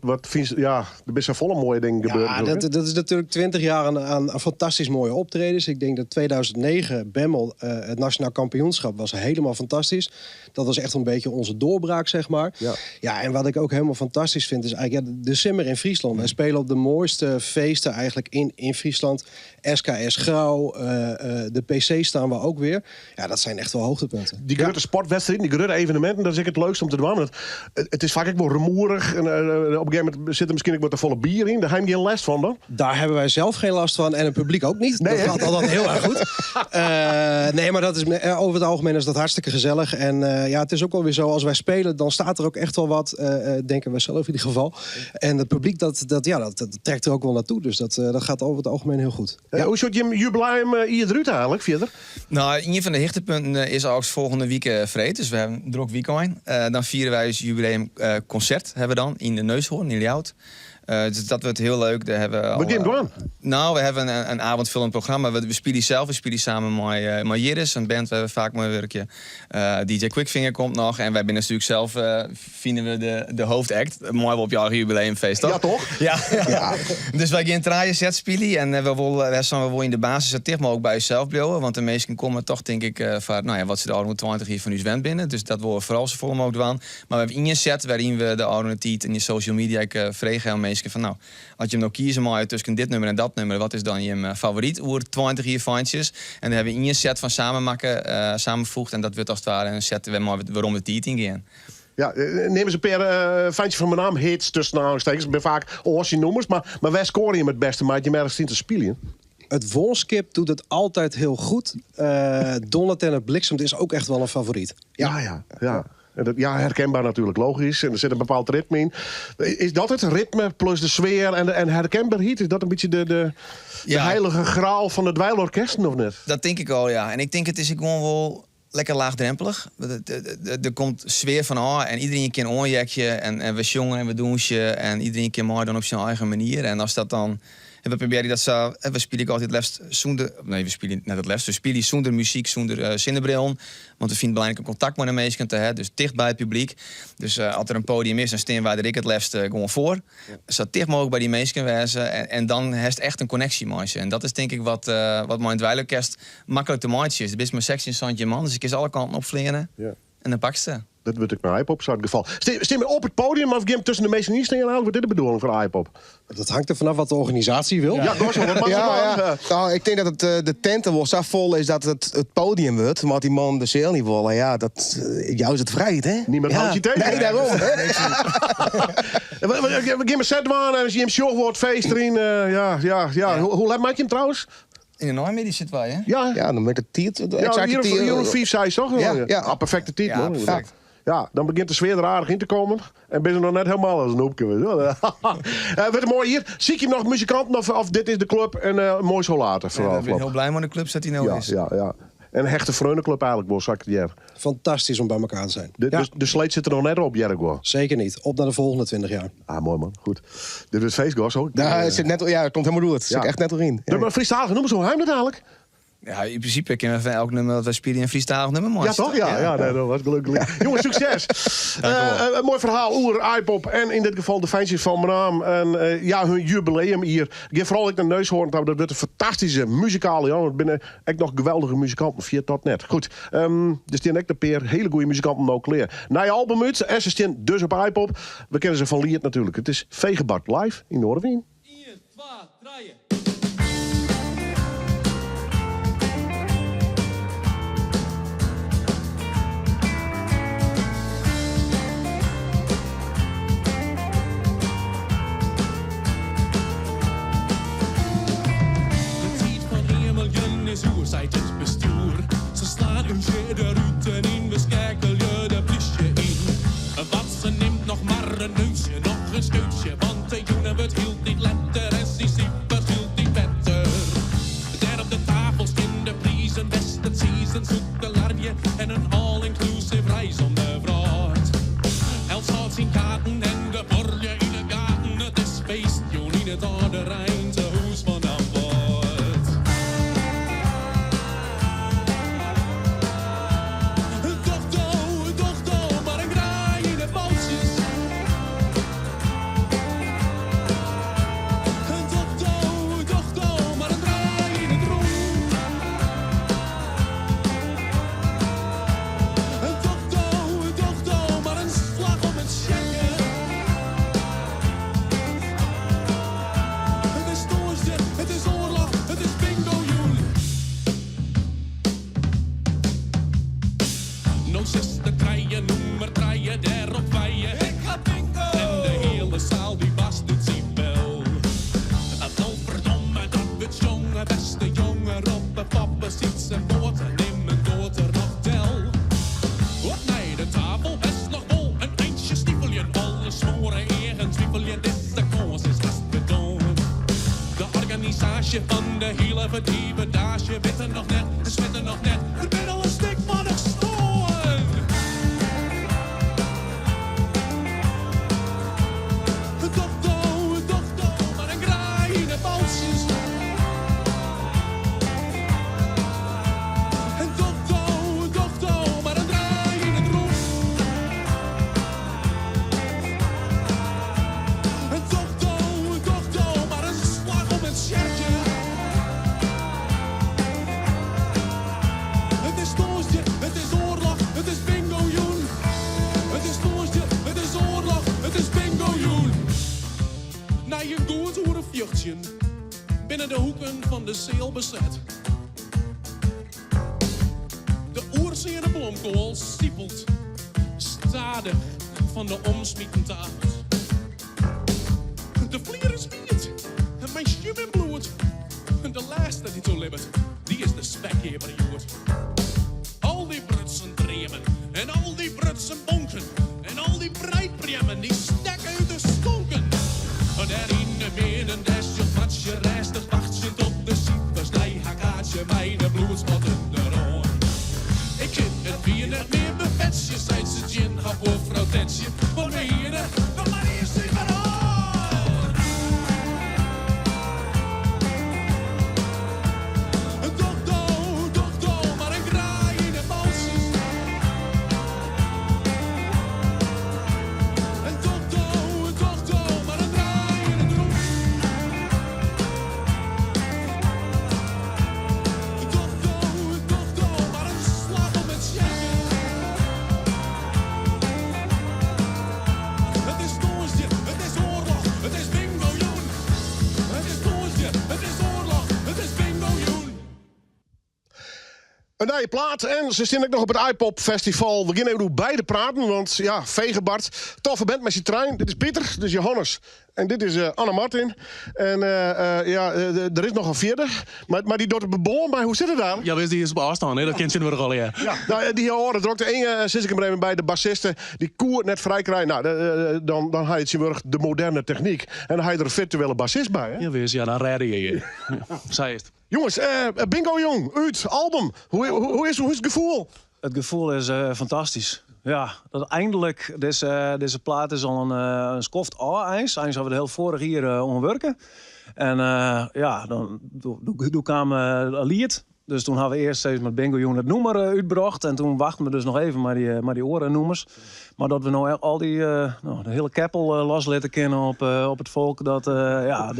Wat fynst, ja, der binne safolle moaie dingen gebeurd. Ja, dat is natuerlik 20 jaar aan fantastisch mooie optredens. Ik denk dat 2009 Bemmel, het nationaal kampioenschap, was helemaal fantastisch. Dat was echt een beetje onze doorbraak, zeg maar. Ja, en wat ik ook helemaal fantastisch vind, is eigenlijk, ja, de Simmer in Friesland. Wij spelen op de mooiste feesten eigenlijk in Friesland. SKS Grou, de PC staan we ook weer. Ja, dat zijn echt wel hoogtepunten. Die grote sportwedstrijden, die grote evenementen, dat is ik het leukste om te doen. Want het is vaak ook wel rumoerig. En op een gegeven moment zit er misschien ook wat te volle bier in. Daar heb je geen last van dan? Daar hebben wij zelf geen last van en het publiek ook niet. Nee, dat hè? gaat altijd heel erg goed. Nee, maar dat is, over het algemeen is dat hartstikke gezellig. En ja, het is ook wel weer zo, als wij spelen, dan staat er ook echt wel wat, denken wij zelf in ieder geval. En het publiek, dat trekt er ook wel naartoe. Dus dat gaat over het algemeen heel goed. Hoe soort je jubileum hier eruit eigenlijk, verder? Nou, een van de hichtepunten is ook volgende week vreed. Dus we hebben een drok weekend. Dan vieren wij dus jubileum concert hebben we dan in de Neushoorn in Ljouwert. Dus dat wordt heel leuk. Daar hebben we al, Wat gaan we doen? Nou, we hebben een avondvullend programma. We spelen zelf, we spelen samen met Jiris, een band waar we vaak mee werken. DJ Quickfinger komt nog. En wij zijn natuurlijk zelf, vinden we de hoofdact. Mooi op jouw jubileumfeest, toch? Ja, toch? Ja. Dus wij gaan draaien set spelen. En we willen, wij zijn wel in de basis zo dicht mogelijk bij jezelf blijven. Want de meesten komen toch, denk ik, van, nou ja, wat ze de oude 20 hier van u wend binnen. Dus dat willen we vooral zo vol mogelijk doen. Maar we hebben een set waarin we de oude tijd en de social media ik vragen aan mensen van, nou, als je hem nou kiezen mag tussen dit nummer en dat nummer, wat is dan je favoriet oer 20 hier fijntjes? En dan hebben we een set van samenmaken, samenvoegd en dat wordt als het ware een set waar we waarom de tijd in gaan. Ja, neem eens een paar fijntjes van mijn naam, hits tussen aanhalingstekens. Ik ben vaak oortje noemers, maar wij scoren je hem het beste, maar je merkt het te spelen. Het Wolskip doet het altijd heel goed. Dondert en het Bliksem is ook echt wel een favoriet. Ja, ja, ja. En dat, ja, herkenbaar natuurlijk, logisch. En er zit een bepaald ritme in. Is dat het ritme plus de sfeer en herkenbaarheid? Is dat een beetje de heilige graal van de dweilorkesten of net? Dat denk ik al, ja. En ik denk het is gewoon wel lekker laagdrempelig. Er komt sfeer van ah, en iedereen kan oorjekje en we jongen en we doen ze en iedereen kan maar dan op zijn eigen manier. En als dat dan... En we proberen dat zo, en we spelen altijd het liefst zonder, nee, we spelen net het liefst. We spelen zonder muziek, zonder zinnenbril. Want we vinden het belangrijk om contact met de mensen te hebben. Dus dicht bij het publiek. Dus als er een podium is, dan staan wij er ik het liefst gewoon voor. Zo dicht mogelijk bij die mensen wezen. En dan heeft echt een connectie met ze. En dat is denk ik wat mijn dweilorkest makkelijk te maken is. Het is maar 16 centje man, dus ik kies alle kanten opvliegen. En dan pak ze. Dat wordt ik naar iPop, zou het geval. Stem je op het podium of game tussen de meeste niet staan? Wat is dit de bedoeling van iPop? Dat hangt er vanaf wat de organisatie wil. Ja, dat is wel wat maakt het wel. Nou, ik denk dat het de tenten wel zo vol is dat het podium wordt. Maar die man de zaal niet wil. Ja, dat jou is het vrijheid, hè? Niemand houdt je tegen. Nee, daarom. Nee, We gaan met set waan en als je hem sjog wordt, feest erin. Ja, ja, ja. Hoe laat maak je hem trouwens? In de Noormiddag zitten wij, hè? Ja. Ja, dan ben ik de tiert, Ja, exact de tiert. hier of 5, 6, toch? Ja, ja. Ah, perfecte tijd, Ja, man. perfect. Ja, dan begint de sfeer er aardig in te komen. En ben je nog net helemaal als een hoepje, weet je wel. Wat mooi hier. Zie ik je nog muzikanten of dit is de club en mooi zo later. Ja, Vooral, ik ben heel blij met de club dat hij nou is. Ja, ja. En een hechte Freunenclub eigenlijk, wel, zag ik het jaar. Fantastisch om bij elkaar te zijn. De sleet zit er nog net op, Jerko. Zeker niet. Op naar de volgende 20 jaar. Ah, mooi man. Goed. Dit is het feest, hoor. Ja, het zit net, ja, het komt helemaal door. Het zit echt net erin. Ja. Maar Friestalig noemen ze hoe heim dat eigenlijk? Ja, in principe kunnen we van elk nummer dat wij spelen een Friestalig nummer maken. Ja, toch? Ja, ja. Nee, dat was gelukkig. Jongens, succes. Dank u wel. Een mooi verhaal. Oer, iPop en in dit geval de fijntjes van Menaam. En ja, hun jubileum hier. Ik heb vooral ik naar Neushoorn. Dat wordt een fantastische muzikale. Ja, want binnen echt nog geweldige muzikanten. Via tot net. Goed. Dus die en ik de peer hele goede muzikanten nou klaar. Na je album uit. En ze staan dus op iPop. We kennen ze van Liert natuurlijk. Het is Fegebart live in Noardewyn. 1, 2, 3. Is hoe zij het bestuur. Ze slaan uw eruit en in, we schakelen de plisje in. Wat ze neemt nog maar een neus. En in all-inclusive reis om de wrâld. Elts hâldt syn kaarten en de buorlju yn de gaten. It is feest jûn yn it âldereintehûs fan Damwâld. Doch do, doch do mar in graai yn de baltsjes. Doch do, doch do mar in draai yn it rûn. Doch do, doch do mar in slach om it sjekje. It is tongersdei, it is oarloch, it is bingo-jûn. No sitst de trije, nûmer trije, dêr op wije. Ik ha bingo! En de hiele saal dy barst út syn bel. Dat no ferdomme, dat wurdt sjonge, bêste jonge, roppe Foppe, Sytse, Boate, nimmen doart der noch del. Op nei de tafel, bêst noch wol in eintsje snifeljen, alle smoare eagen twivelje, dizze kâns is hast ferdoarn. De organisaasje fan de hiele ferdivedaasje witte noch net, switte noch net, der binne al in stikmannich stoarn. Doch do, doch do mar in graai yn de baltsjes. Doch do, doch do mar in draai yn it rûn. Doch do, doch do mar in slach om it tsjerkje. It is tongersdei, it is oarloch, it is bingo-jûn. It is tongersdei, it is oarloch, it is bingo-jûn. Nei in goed oere fjochtsjen binne de hoeken fan de seal beset. De oerseane blomkoal sipelt stadich fan de omsmiten tafels. De flier is wiet mei sjum en bloed. De lêste dy't oerlibbet, dy is de spekkeaper hjoed. Al dy brutsen dreamen en al dy brutsen bonken en al dy breidpreammen dy stekke út de skonken. Dêr yn de midden dêr sjocht Martsje rêstich wachtsjend op de sifers nei har kaartsje mei de bloedspatten deroan. Ik kin it bier net mear befetsje, seit se tsjin har buorfrou Tetsje, want we hiene noch mar ien sifer hân. Doch do, doch do mar in graai yn de baltsjes. Doch do, doch do mar in draai yn it rûn. Doch do, doch do mar in slach om it tsjerkje. It is tongersdei, it is oarloch, it is bingo-jûn. It is tongersdei, it is oarloch, it is bingo-jûn. In nije plaat en se stean ek noch op it Aaipop Festival. We gean even oer beide praten, want ja, Fegebart, toffe band mei syn trijen. Dit is Pieter, dit is Johannes en dit is Anne Martin. En ja, der is noch in fjirde, mar dy docht it beboan. Mar hoe sit it dan? Ja, wist dy is op ôfstân, hè? Dat kin tsjintwurdich allegear. Ja, nou, dy âlde drokte Inge, sis ik him der even by, de bassiste, dy koe it net frij krije. Nou, dan ha je tsjintwurdich de moderne technyk en dan ha je der in firtuele bassist by, hè? Ja, wist, ja, dan rêde je je. Sa is it. Jonges, bingo jong, út, album. Hoe, hoe, is, hoe is it gefoel? It gefoel is fantastysk. Ja, dat eindelijk dizze plaat is al in skoft ôf eins. Eins hawwe we der hiel foarich jier oan wurke. En ja, dan doe kaam in liet. Dus toen hawwe we earst even mei Bingo Jûn it nûmer útbrocht. En toen wachten we dus noch even mei dy oare nûmers. Mar dat we no al dy, no, de hiele keppel loslitte kinne op it folk, dat ja,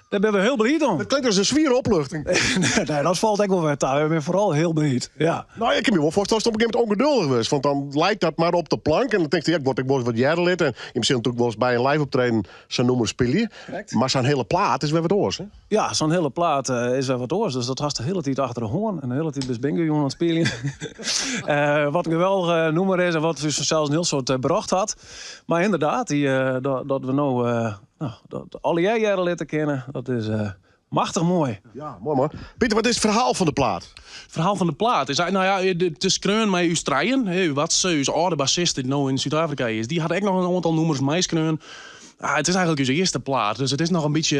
Dêr binne we hiel bliid om. Dat klinkt as in swiere opluchting. Nee, dat falt ek wol wer ta. We binne foaral hiel bliid. Ja. Nou, ik kin my wol foarstelle datst op in gegeven momint ûngeduldich wurdst. Want dan leit dat mar op de plank. En dan tinkst, ja, ik wol ek wolris wat hearre litte. En je sille natuerlik wolris by in live optreden sa'n nûmer spylje. Mar sa'n hiele plaat is wer wat oars, hè? Ja, sa'n hiele plaat is wer wat oars. Dus dat hast de hiele tiid achter de hân. En de hiele tiid bist bingo jûn oan it spyljen. Wat in geweldige nûmer is en wat ús fansels in hiel soad brocht hat. Mar ynderdaad, dat we no No, dat allegear hearre litte kinne, dat is machtich moai. Ja, moai man. Pieter, wat is it ferhaal fan de plaat? It ferhaal fan de plaat is, nou ja, it is skreaun mei ús trijen. Watse, ús âlde bassist dy't no yn Súd-Afrika is, dy hat ek noch in oantal nûmers meiskreaun. Ah, it is eigentlik ús earste plaat, dus it is noch in bytsje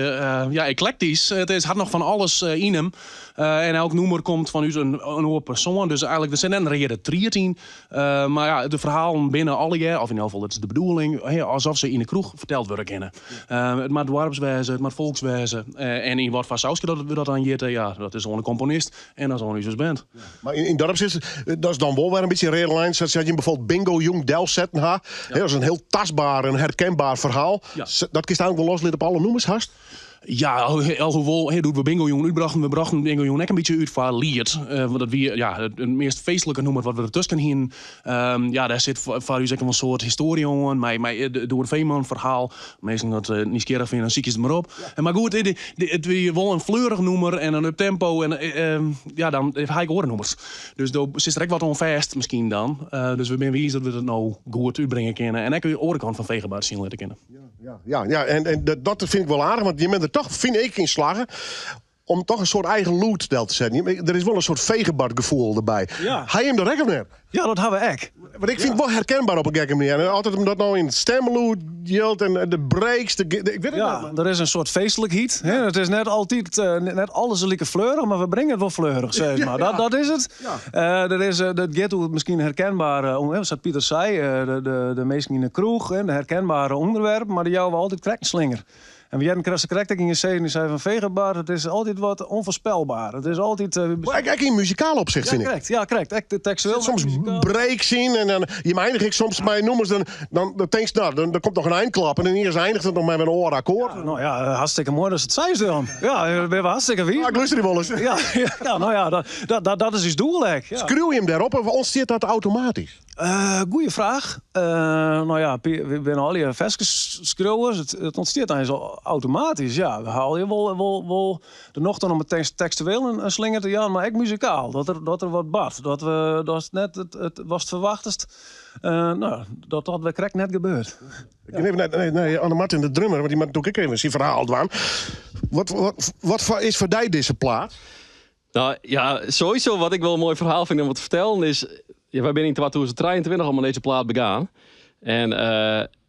ja, eklektysk. It is, hat noch fan alles yn him. En elk nûmer komt fan út in oar persoan, dus eigentlik der sit net in reade tried yn. Mar ja, de ferhalen binne allegear, of yn elk gefal dat is de bedoeling, alsof se yn de kroech ferteld wurde kinne. It moat doarps wêze, it moat folks wêze. En yn watfoar sauske dat we dat dan jitte, ja, dat is oan de komponist en dat is oan ús as band. Mar yn dat opsicht, dat is dan wol wer in bytsje in reade lijn. Sa't jim bijvoorbeeld Bingo Jong delsetten ha. Dat is in hiel tastber en herkenber ferhaal. Dat kinst eigentlik wol loslitte op alle nûmers hast? Ja, alhoewol, doe't we Bingo Jong útbrochten, we brochten Bingo Jong ek in bytsje út foar liet. Want dat wie ja, it meast feestlike nûmer wat we dertusken hienen. Ja, dêr sit foar ús ek in soart histoarje oan, mei it Doede Veeman ferhaal. Minsken dat nijsgjirrich fine, dan sykje se it mar op. Mar goed, it wie wol in fleurich nûmer en in uptempo. En ja, dan ha ik oare nûmers. Dus do sitst der ek wat oan fêst miskien dan. Dus we binne wiis dat we dat no goed útbringe kinne. En ek de oare kant fan Fegebart sjen litte kinne. Ja, en dat fyn ik wol aardich, want je binne der toch, fyn ik, yn slagge om toch in soart eigen lûd del te setten. Der is wol in soart Fegebart-gefoel derby. Ha jim dat ek of net? Ja, dat ha we ek. Want ik fyn it wol herkenber op in gekke manier. En altyd omdat no yn it stemlûd jildt en de breaks, de, ik wit it Ja, net. der is in soart feestlikheid. Hè. It is net altyd, net alles like fleurich, mar we bringe it wol fleurich, sis mar. Dat is it. Der is, dat giet oer miskien herkenbare, sa't Pieter sei, de minsken yn de kroech, de herkenbare ûnderwerpen, mar dy jouwe we altyd krekt in slinger. En we hearden krekt krekt ek yn je sizzen, dy sei fan Fegebart, it is altyd wat onvoorspelbaar. It is altyd. Maar ek yn muzikaal opsicht, fyn ik. Krekt, ja, krekt. Ek de tekstueel. Soms breaks yn en dan je einigje ik soms mei nûmers, dan tinkst, no, dan komt noch in einklap en dan iens einiget it noch mei in oar akkoard. Ja, no ja, hartstikke moai datst it seist dan. Ja, we binne hartstikke wiis. Ja, ik lústerje wolris. Ja, no ja, dat is ús doel ek. Ja. Skriuwe jim dêrop of ûntstiet dat automatysk? Goeie fraach. No ja, we binne allegear ferskesskriuwers. It ûntstiet eins automatysk, ja. We ha allegear wol de nocht oan om it tekstueel in slinger te jaan, mar ek muzikaal. Dat der wat bart. Dat we, datst net it watst ferwachtest, no, dat dat wer krekt net gebeurt. Ik gean even nei Anne Martin, de drummer, want dy moat natuerlik ek even syn ferhaal dwaan. Wat is foar dy dizze plaat? No ja, sowieso wat ik wol in moai ferhaal fyn om te fertellen is, ja, wy binne yn 2023 al mei dizze plaat begaan. En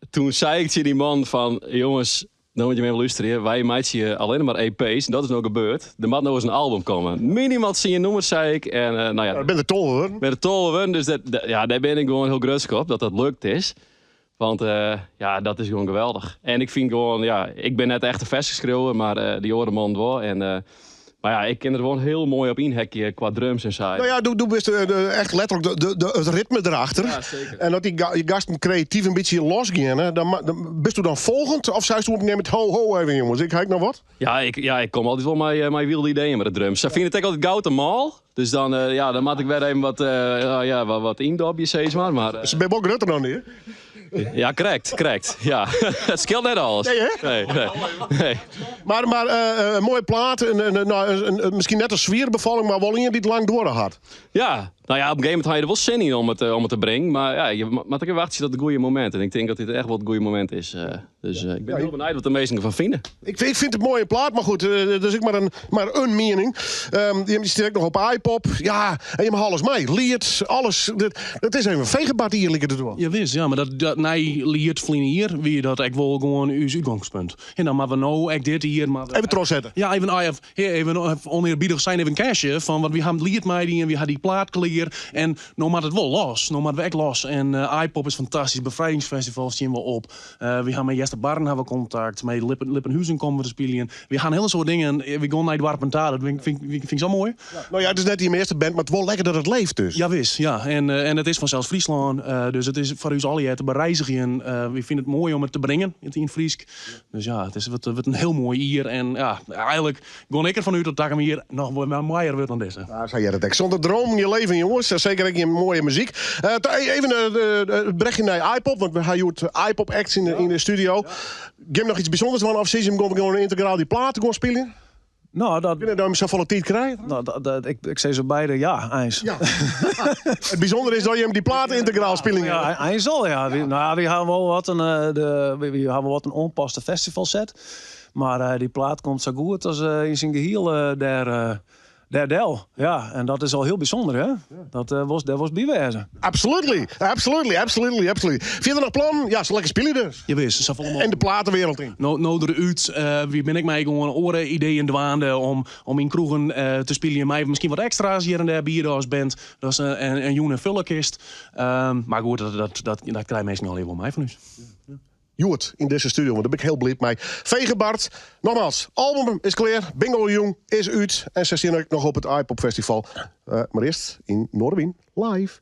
toen sei ik tsjin dy man fan, jonges, no moatte jim even lústerje, wy meitsje allinne mar EP's en dat is no gebeurd. Der moat no ris in album komme. Minimaal 10 nûmers, sei ik. En, no ja, Der binne der 12 wurden. Binne der 12 wurden, dus ja, dêr bin ik gewoan hiel grutsk op dat dat lukt is. Want ja, dat is gewoan geweldich. En ik fyn gewoan, ja, ik bin net echt in ferskeskriuwer, mar dy oare man wol. En, mar ja, ik kin der gewoan hiel moai op ynhekje kwa drums en sa. No ja, do bist echt letterlik it ritme derachter. Ja, seker. En as dy gasten kreatyf in bytsje losgeane, dan bisto dan folgjend? Of seist op in gegeven momint, ho, ho even jonges, ik ha ek noch wat? Ja, ik kom altyd wol mei wylde ideeën mei de drums. Sy fine it ek altyd gau te mâl. Dus dan, ja, dan moat ik wer even wat, ja, wat yndobje, sis mar. Mar Se binne wol grutter dan dy, hè? Ja, krekt, krekt. Ja. It skeelt net alles. Nee, hè? Nee, nee, nee. Mar in moaie plaat, no, miskien net in swiere befalling, mar wol ien dy't lang duorre hat. Ja, no ja, op in gegeven momint ha je der wol sin yn om it te bringen. Mar ja, je moatte ek even wachtsje tot it goede momint. En ik tink dat dit echt wol it goede momint is. Dus ik bin hiel benijd wat de minsken derfan fine. Ik fyn it in moaie plaat, mar goed, dat is ek mar in miening. Jim stean ek noch op Aaipop. Ja, en jim ha alles mei. Liet, alles. Dat is even Fegebart jier liket it wol. Ja, wis, ja, mar dat nij liet ferline jier wie dat ek wol gewoan ús útgongspunt. En dan moatte we no ek dit jier moatte we Even trochsette. Ja, even, ah, ja, hear, even onearbiedich sein even cashe fan, want wy ha it liet meidien, wy ha dy plaat klear en no moat it wol los. No moatte we ek los. En Aaipop is fantastysk, Befrijdingsfestival stean we op. Wy ha mei Easterbarren ha we kontakt, mei Lippenhuzen komme we te spyljen. Wy ha in hiele soad dingen, wy gean nei doarpen ta, dat fyn ik sa moai. No ja, it is net dyn earste band, mar it wol lekker dat it leeft dus. Jawis, ja. En it is fansels Fryslân, dus it is foar ús allegear te bereizgjen. Wy fine it moai om it te bringen yn it Frysk. Dus ja, it is wurdt in hiel moai jier en ja, eigenlik Gean ik derfan út dat takom jier noch wol moaier wurdt dan dizze. Ja, sa heart it ek. Sûnder dromen gjin leven, jonges. Seker ek gjin moaie muzyk. Even it brechje nei Aaipop, want we ha hjoed Aaipop acts yn de studio. Gean noch iets bysûnders dwaan of sizze jim gewoan yntegraal dy plaat gewoan spyljen? No, dat... Kinne jim safolle tiid krije? No, dat, ik sis op beide ja, eins. Ja. It bysûndere is dat jim dy plaat yntegraal spyljen. Ja, eins al, ja. Wy, no, wy ha wol wat in, de, wy ha wol wat in oanpaste festivalset. Mar dy plaat komt sa goed as yn syn gehiel dêr. Dêr del, ja. En dat is al hiel bysûnder, hè? Dat uh, was, dêr wolst by wêze. Absolutely, absolutely, absolutely, absolutely. Fierder noch plannen? Ja, se lekker spylje dus. Jawis, safolle mooglik. En de platenwereld yn. No, no derút. Uh, wie bin ik mei gewoan oare ideeën dwaande om, om yn kroegen uh, te spyljen. Mei miskien wat ekstra's hjir en dêr biede as band. Dat is in, in jûn folje kinst. Um, mar goed, dat, dat, dat, dat krije minsken al wol mei fan ús. Ja. Hjoed yn dizze studio, want dêr bin ik hiel bliid mei. Vege Bart, nogmaals, album is klear, Bingo Jûn is út en se stean ek noch op it Aaipop Festival. Uh, mar earst yn Noardewyn live.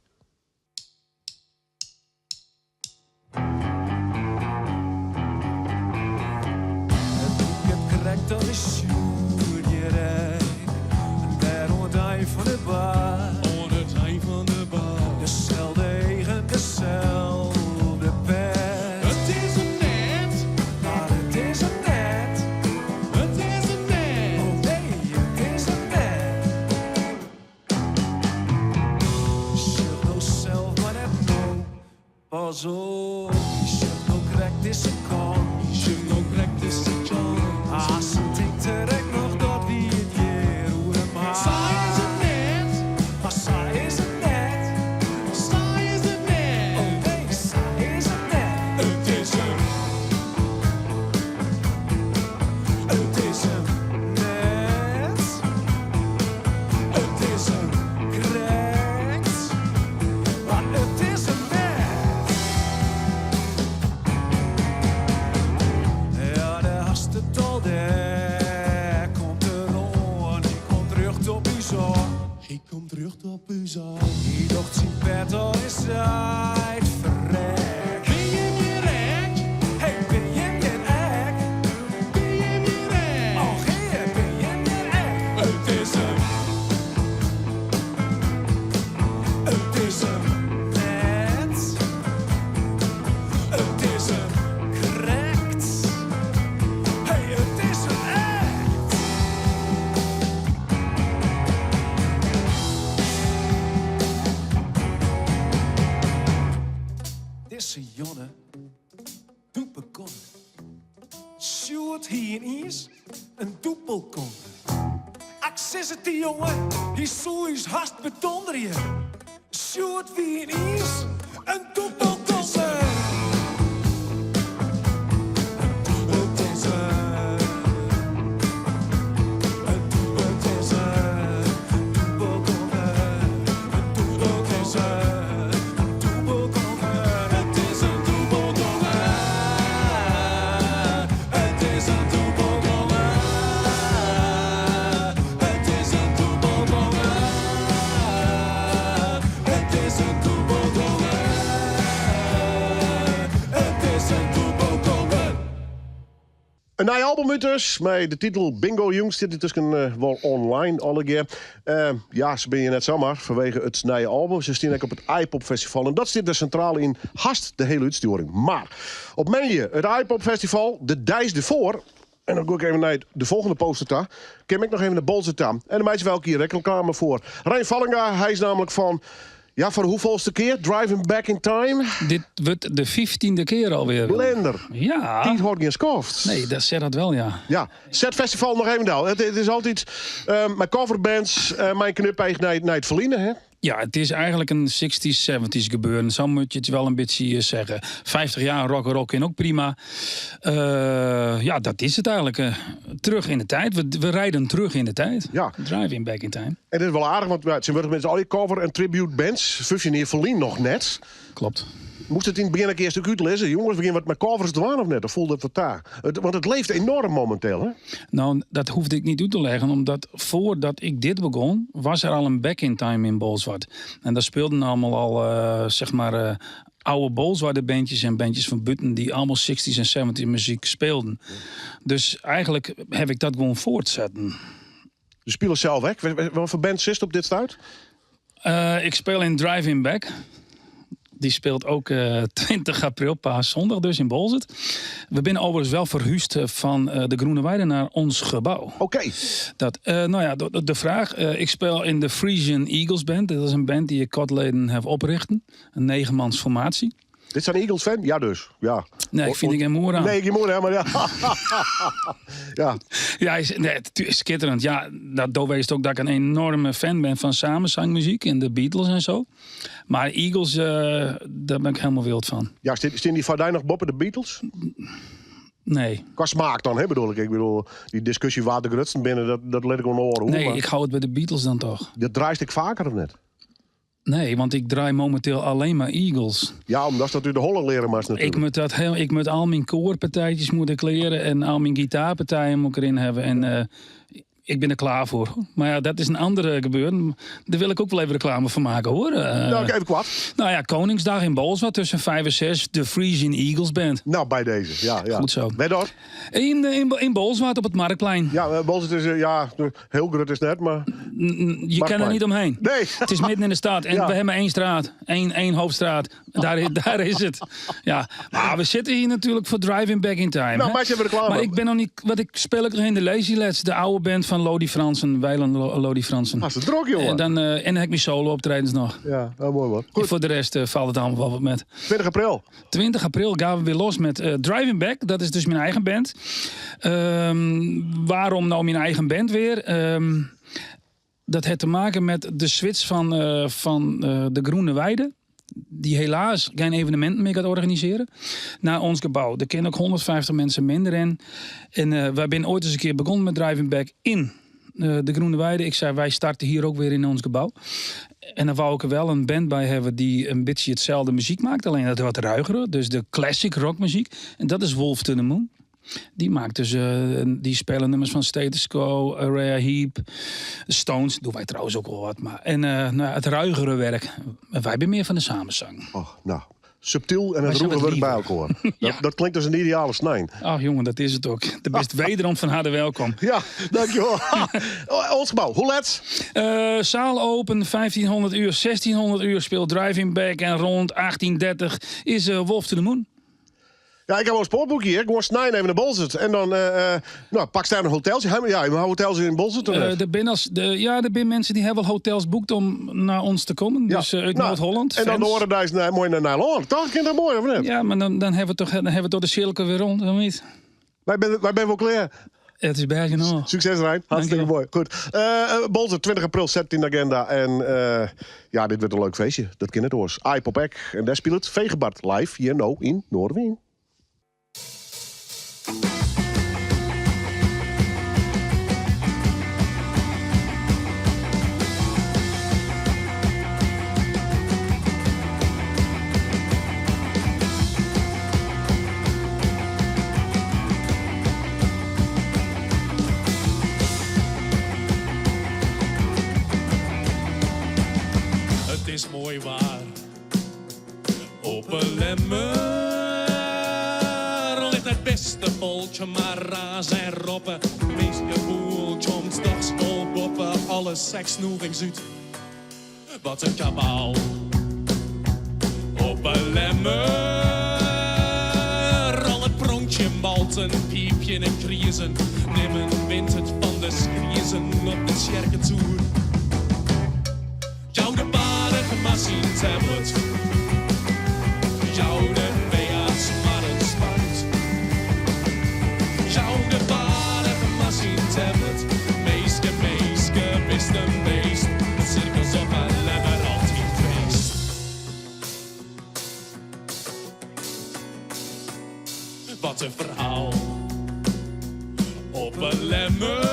It krekt dat is Sjoerd hjir ek. Dêr oan it ein fan de bar. Oan it ein fan de bar. Deselde eagen, deselde pet. It is him net. Mar it is him net. It is him net. Oh nee, it is him net. Sjoch no sels mar net no. Pas op, hy sjocht no krekt dizze kant. Hy sjocht no krekt dizze kant. Aansen tinkt er ek noch dat wy it hjir oer him ha. Sa is it net, mar sa is it net. Sa is it net. Oh nee, sa is it net. It is him. It is him net. It is him krekt. Mar it is him net. Ja, dêr hast it al, dêr komt er oan. Hy komt rjocht op ús ôf. Hy komt rjocht op ús ôf. Hy docht syn pet al is uit ferrek. Bin jim hjir ek? Hey, bin jim hjir ek? Bin jim hjir ek? Och hear, bin jim hjir ek? It is him. It is him net. It is him krekt. Hey, it is him echt. Dizze jonge doe't begûn. Sjoerd hie yniens in dûbelkont. Ak sis it dy jonge, hy soe ús hast bedonderje. Sjoerd wie yniens in dûbelkonter. It is in, it is in dûbelkonter. In dûbelkonter, in dûbelkonter. It is in dûbelkonter. It is in dûbelkonter. It is in dûbelkonter. It is in dûbelkonter. It is in dûbelkonter. In nij album út dus, mei de titel Bingo Jûn stiet yntusken uh, wol online allegear. Uh, ja, se binne hjir net samar fanwege it nije album. Se stean ek op it Aaipop Festival en dat stiet der sintraal yn hast de hiele útstjoering. Mar op moandei it Aaipop Festival, de deis derfoar, en dan gean ik even nei de folgjende poster ta. Kin ik noch even nei Boalsert ta. En dan meitsje we elke kear reklame foar. Rein Vallinga, hy is namelijk fan, ja, foar de hoefolste kear? Driving Back in Time. Dit wurdt de 15e kear alwer. Blender. Ja. Tiid hâldt gjin skoft. Nee, dat set dat wel, ja. Ja, set festival noch even del. It, it is altyd uh, mei coverbands, uh, mei in knipeach nei, nei it ferline, hè? Ja, het is eigenlijk een 60s, 70s gebeuren. Zo moet je het wel een beetje eh, zeggen. 50 jaar rock rock in ook prima. Uh, ja, dat is het eigenlijk. Uh, terug in de tijd. We, we rijden terug in de tijd. Ja. Driving back in time. En dit is wol aardich, want ja, tsjintwurdich met al dy cover en tribute bands. 15 jier ferlyn noch net. Klopt. Moast it yn it begjin ek earst ek útlizze? Jonges, we gean wat mei covers dwaan of net? Of foel dat wat ta? It, want it leeft enorm mominteel, hè? Nou, dat hoefde ik niet uit te leggen, omdat voordat ik dit begon, was er al een back in time in Bolsward. En daar speelden allemaal al, uh, zeg maar, uh, oude Bolswarder bandjes en bandjes van buiten die allemaal 60s en 70s muziek speelden. Dus eigenlijk heb ik dat gewoon voortzetten. Je speelt zelf weg. Wat voor band zit op dit stuit? Uh, ik speel in Driving Back. Die speelt ook uh, 20 april, paaszondag dus in Boalsert. We zijn overigens wel verhuisd van uh, de Groene Weide naar ons gebouw. Oké. Okay. Dat, uh, nou ja, de, de vraag. ik speel in de Frisian Eagles Band. Dat is een band die ik kortleden heb oprichten. Een negenmans formatie. Dit zijn Eagles fan? Ja dus. Ja. Nee, ik vind ik geen moer aan. Nee, geen moer aan, maar ja. ja. Ja, is, nee, het is schitterend. Ja, dat do wees ook dat ik een enorme fan ben van samenzangmuziek en de Beatles en zo. Maar Eagles, daar ben ik helemaal wild van. Ja, staan die van nog boppen de Beatles? Nee. Qua smaak dan, hè, bedoel ik. Ik bedoel, die discussie waar de grutsten binnen, dat let ik wel oren. Nee, maar ik hou het bij de Beatles dan toch. Dat draait ik vaker of net? Nee, want ik draai momenteel alleen maar Eagles. Ja, omdat dat u de holle leren maar natuurlijk. Ik moet, dat heel, ik moet al mijn koorpartijtjes moet ik leren en al mijn gitaarpartijen moet ik erin hebben. En ik ben er klaar voor. Maar ja, dat is een andere gebeuren. Daar wil ik ook wel even reclame voor maken, hoor. Nou, even kwart. Nou ja, Koningsdag in Bolsward tussen 5 en 6. De Frisian Eagles Band. Nou, bij deze. Ja, ja. Goed zo. Bij dat? In Bolsward op het Marktplein. Ja, Bolsward is ja, heel groot is net, maar... Je kan er niet omheen. Nee. Het is midden in de stad. En Ja. we hebben één straat. Één hoofdstraat. Daar is het. Ja. Maar we zitten hier natuurlijk voor Driving Back in Time. Nou, hè? maak je even reclame. Maar ik ben nog niet... Wat ik speel ik nog in de Lazy Lads. De oude band van Lodi Fransen. Weiland Lodi Fransen. Dat is druk, jongen. En dan, en dan heb ik mijn solo optredens nog. Ja, nou, mooi man. Goed. En voor de rest valt het allemaal wel wat met. 20 april. 20 april gaan we weer los met Driving Back. Dat is dus mijn eigen band. Waarom nou mijn eigen band weer? Dat heeft te maken met de switch van de Groene Weide. Die helaas geen evenementen meer gaat organiseren. Naar ons gebouw. Er kunnen ook 150 mensen minder in. En wij zijn ooit eens een keer begonnen met Driving Back in de Groene Weide. Ik zei, wij starten hier ook weer in ons gebouw. En dan wou ik er wel een band bij hebben die een beetje hetzelfde muziek maakt. Alleen dat wat ruigere. Dus de classic rockmuziek. En dat is Wolf to the Moon. Die maakt dus, die spelen nummers van Status Quo, Uriah Heep, Stones. Doen wij trouwens ook wel wat. Maar, en nou, het ruigere werk. Wij zijn meer van de samenzang. Oh, nou, subtiel en Wij het zijn roege wat werk bij liever. elkaar. Dat klinkt als een ideale snijn. Ach jongen, dat is het ook. De best wederom van harte welkom. Ja, dankjewel. Ons gebouw, hoe laat? Zaal open, 1500 uur, 1600 uur speelt Driving Back. En rond 1830 is Wolf to the Moon. Ja, ik heb wel een spoorboekje hier. Gewoon snijden even naar Bolzert. En dan, nou, pak daar een hoteltje. Ja, een hotels in Bolzert. Er zijn mensen die hebben hotels boekt om naar ons te komen. Dus uit Nou, Noord-Holland. En dan fans. horen daar naar, mooi naar Nederland. Toch? Kind dat mooi, of niet? Ja, maar dan hebben we toch, dan hebben we toch de cirkel weer rond, of niet? Wij zijn wel klaar. Het is bergen nog. Succes, Rijn. Hartstikke mooi. Goed. Bolzert, 20 april, zet in de agenda. En ja, dit wordt een leuk feestje. Dat kind het oors. iPop En daar speelt het Vegebart live hier nou in Noardewyn. Het is mooi waar. Op een lemmer ligt het beste voltje, maar raas en roppen. Meeste boel komt dags vol boppen, alle seks snoevings uit. Wat een kabaal. Op een lemmer, al het pronkje malten, piepje en kriezen. Nimmen wint het van de skriezen op de sjerkentoer. Jou de badige machine tablet. Jou de veearts maar een spuit. Jou de badige machine tablet. Meeske, meeske, wist een beest. Het cirkels op een lemmer altijd feest. Wat een verhaal. Op een lemmer,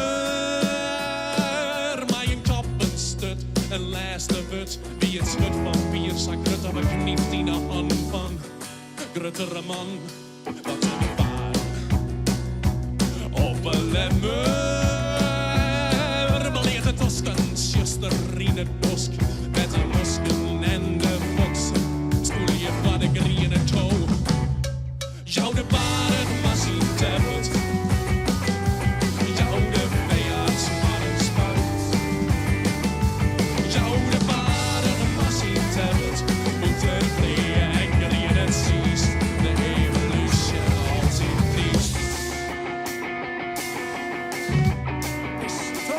maar een kap een stut, een laatste wut. Wie het schut van bier, zak Rutte, maar knieft die de hand van gruttere man. Wat een gevaar. Op een lemmer, beleert de tosken, zuster in het bosk. Met de mosken en de foksen, spoel je van de groene toe. Jou de baren machine tablet. Jou de veearts maar een spuit. Jou de baren machine tablet. Moet er vleeën en grien het ziest. De evolutie altijd liefst. Is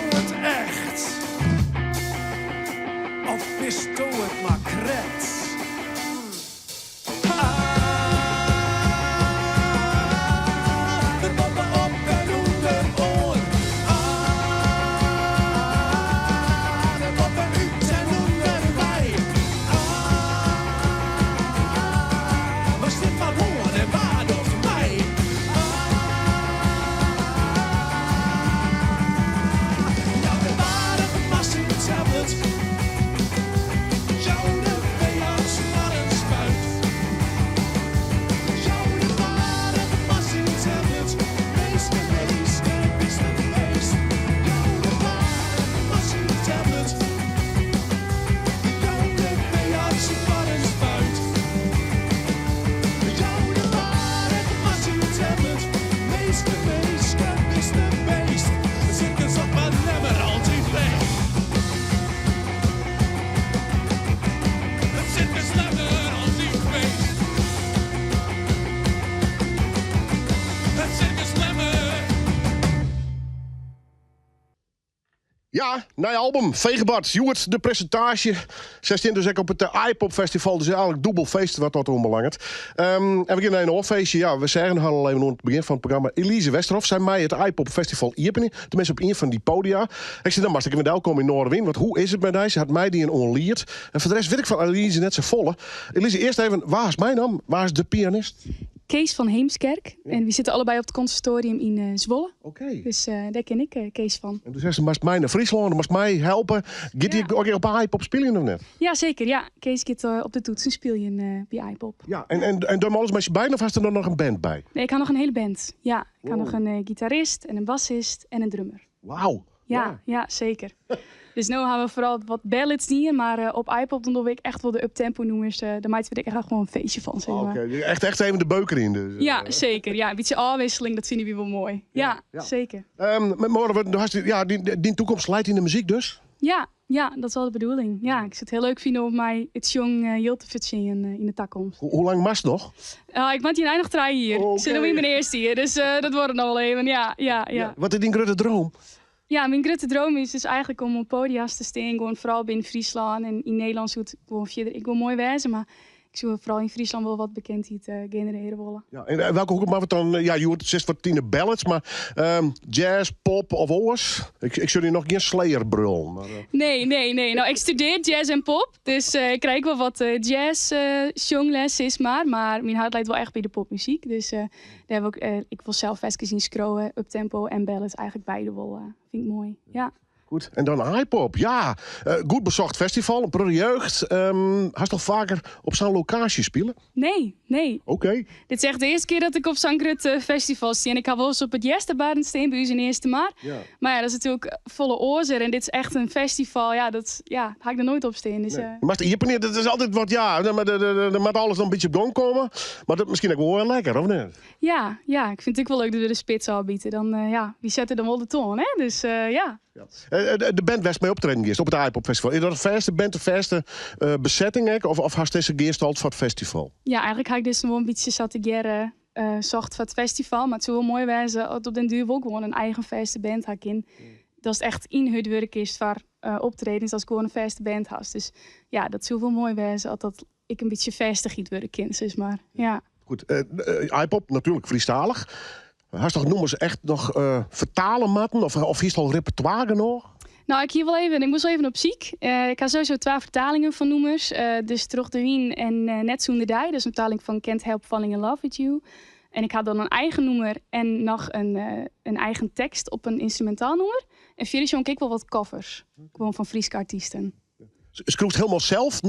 het echt? Ja, nij album, Fegebart. Hjoed de presintaasje. Sy stean dus ek op it Aaipop Festival. Dus eigenlik dûbel feest wat dat oanbelanget. Ehm, en we gean nei in oar feestje. Ja, we seagen har al even oan it begjin fan it programma. Elise Westerhof, sy mei it Aaipop Festival iepenje. Teminsten op ien fan dy podia. Ik sei, dan moatst ek even delkomme yn Noardewyn. Want hoe is it mei dy? Se hat meidien oan Liet. En foar de rest wit ik fan Elise net safolle. Elise, earst even, wa is meinaam? Wa is de pianist? Kees van Heemskerk. En we sitte allebei op it konservatorium yn eh, Zwolle. Oké. Dus eh, dêr ken ik eh, Kees fan. En doe sei se, moatst mei nei Fryslân, moatst my helpe. Giet dy ek op Aaipop spyljen of net? Ja, seker. Ja. Kees giet op de toetsen spyljen by Aaipop. Ja, en, en, en doe alles mei syn beiden of hast der dan noch in band by? Nee, ik ha noch in hiele band. Ja, ik ha noch in gitarist en in bassist en in drummer. Wauw. Ja, ja, seker. Dus no ha we foaral wat ballads dien, mar eh, op Aaipop dan dogge we echt wol de uptempo nûmers. Uh, dêr meitsje we der echt gewoan in feestje fan. Sis mar. Oké, echt, echt even de beuker yn dus. Ja, seker. Ja, in bytsje ôfwikseling, dat fine we wol moai. Ja, seker. Um, mar do hast, ja, dyn takomst leit yn de muzyk dus? Ja, ja, dat is wol de bedoeling. Ja, ik soe it hiel leuk fine om mei it sjongen jild te fertsjinjen yn de takomst. Hoe lang moatst noch? Uh, ik moat hjir noch 3 jier. Ik sit noch yn myn earste jier, dus dat duorret noch wol even. Ja, ja, ja. Wat is dyn grutte droom? Ja, myn grutte droom is dus eigenlik om op podia's te stean, gewoan foaral binnen Fryslân en yn Nederlân soe it gewoan fierder ek wol moai wêze, mar ik soe foaral yn Fryslân wol wat bekendheid generearje wolle. Ja, en welke hoeke moat it dan? Ja, hjoed sitst wat yn de ballads, mar ehm, jazz, pop of oars? Ik sjoch dy noch gjin Slayer brullen. Mar, Nee, nee, nee. No, ik studearje jazz en pop, dus ik krij ek wol wat jazz sjongles, sis mar. Mar myn hert leit wol echt by de popmuzyk, dus dêr wol ik, ik wol sels ferskes yn skriuwe, uptempo en ballads, eigenlik beide wol, fyn ik moai. Ja. Goed, en dan Aaipop. Ja, goed besocht festival, in protte jeugd. Um, hast al faker op sa'n lokaasje spile? Nee, nee. Oké. Dit is echt de earste kear dat ik op sa'n grut festival stean. En ik ha wolris op it Easterbarren stean by ús yn Eastermar. Ja. Mar ja, dat is natuerlik folle oarser. En dit is echt in festival, ja, dat ja, ha ik noch noait op stean. Dus, Nee. Moatst iepenje, dat is altyd wat, ja, dan moat alles noch in bytsje op gong komme. Mar dat miskien ek wol wer lekker, of net? Ja, ja, ik fyn it ek wol leuk dat we de spits ôfbite. Dan, ja, wy sette dan wol de toan, hè? Dus ja. De band wêr'tst mei optreden giest op it Aaipop Festival, is dat in fêste band, in fêste besetting ek? Of hast dizze gearstald foar it festival? Ja, eigenlik ha ik dizze wol in bytsje sa tegearre socht foar it festival. Mar it soe wol moai wêze as op den duer wol gewoan in eigen fêste band ha kin. Datst echt ynhierd wurde kinst foar optredens ast gewoan in fêste band hast. Dus ja, dat soe wol moai wêze as dat ek in bytsje fêstichheid wurde kin, sis mar. Ja. Goed, Aaipop, natuerlik Frysktalich. Hast noch nûmers echt noch fertale moatten? Of hiest al repertoire genôch? No, ik hie wol even, ik moast wol even op syk. Ik ha sowieso twa fertalingen fan nûmers. Dus Troch de Wyn en Net sûnder dy. Dat is in fertaling fan Can't Help Falling in Love with You. En ik ha dan in eigen nûmer en noch in eigen tekst op in ynstrumentaal nûmer. En fierder sjong ik ek wol wat covers. Gewoan fan Fryske artysten. Skriuwst hielendal sels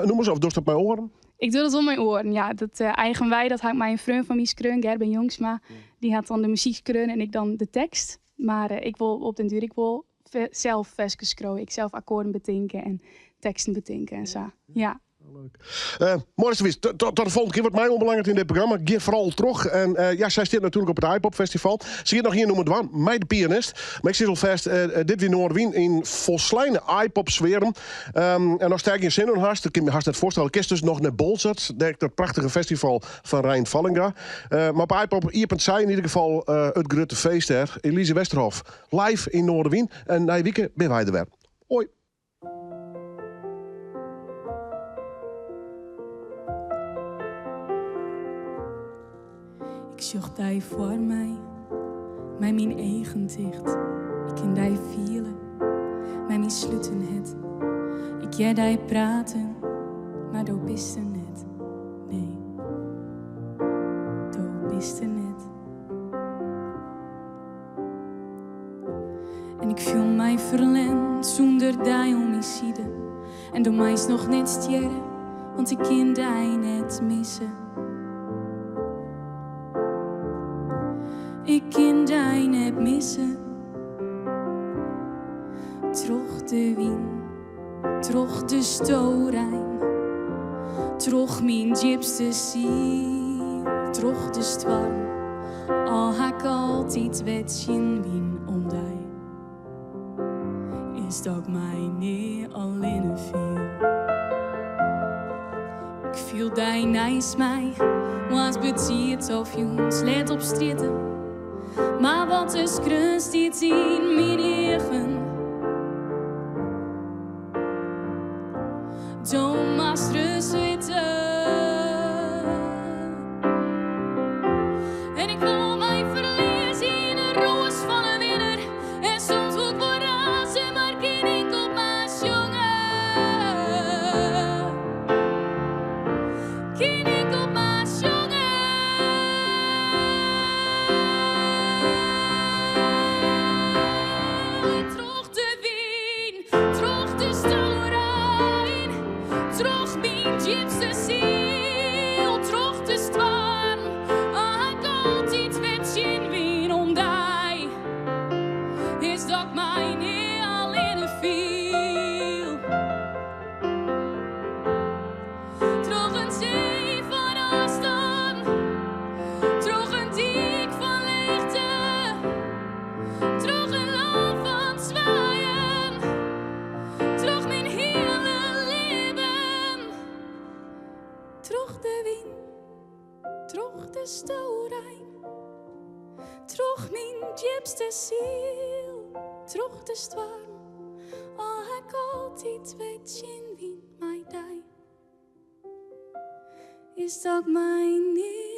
nûmers of dochst dat mei oaren? Ik doch dat wol mei oaren, ja. Dat Eigen Wei, dat ha ik mei in freon fan my skreaun, Gerben Jongsma. Dy hat dan de muzyk skreaun en ik dan de tekst. Mar ik wol op den duer ek wol sels ferskes skriuwe. Ik sels akkoarden betinke en teksten betinke en sa, ja. Moai datst der wiest. Tot de folgjende kear wat my oanbelanget yn dit programma. Gean foaral troch. En ja, sy stiet natuerlik op it Aaipop Festival. Se giet noch ien nûmer dwaan mei de pianist. Mar ik sis alfêst, dit wie Noardewyn yn folsleine Aaipop sfearen. En ast dêr gjin sin oan hast, dat kin ik my hast net foarstelle, kinst dus noch nei Boalsert, dêr dat prachtige festival fan Rein Vallinga. Mar op Aaipop iepent sy yn ieder gefal it grutte feest dêr. Elise Westerhof, live yn Noardewyn. En nije wike binne wy der wer. Hoi! Ik sjoch dy foar my, mei myn eagen ticht. Ik kin dy fiele, mei myn sluten hert. Ik hear dy praten, mar do bist der net. Nee, do bist der net. En ik fiel my ferlern sûnder dy oan myn side. En do meist noch net stjerre, want ik kin dy net misse. Ik kin dy net misse. Troch de wyn, troch de storein, troch myn djipste siel, troch de stoarm, al ha ik altyd wer tsjinwyn om dy, is dat ik my nea allinne fiel. Ik fiel dy neist my, moarns betiid of jûns let op strjitte, mar wat der skreaun stiet yn myn eagen. Kin ik op mar sjonge. Troch de wyn, troch de storein, troch myn djipste siel, troch de stoarm, al ha ik altyd wer tsjinwyn om dy, is dat my nea allinne fiel. Troch in see fan ôfstân, troch in dyk fan leechte, troch in lân fan swijen, troch myn hiele libben, troch de wyn, troch de storein, troch myn djipste siel, troch de stoarm, al ha ik altyd wer tsjinwyn mei dy, is dat my nea.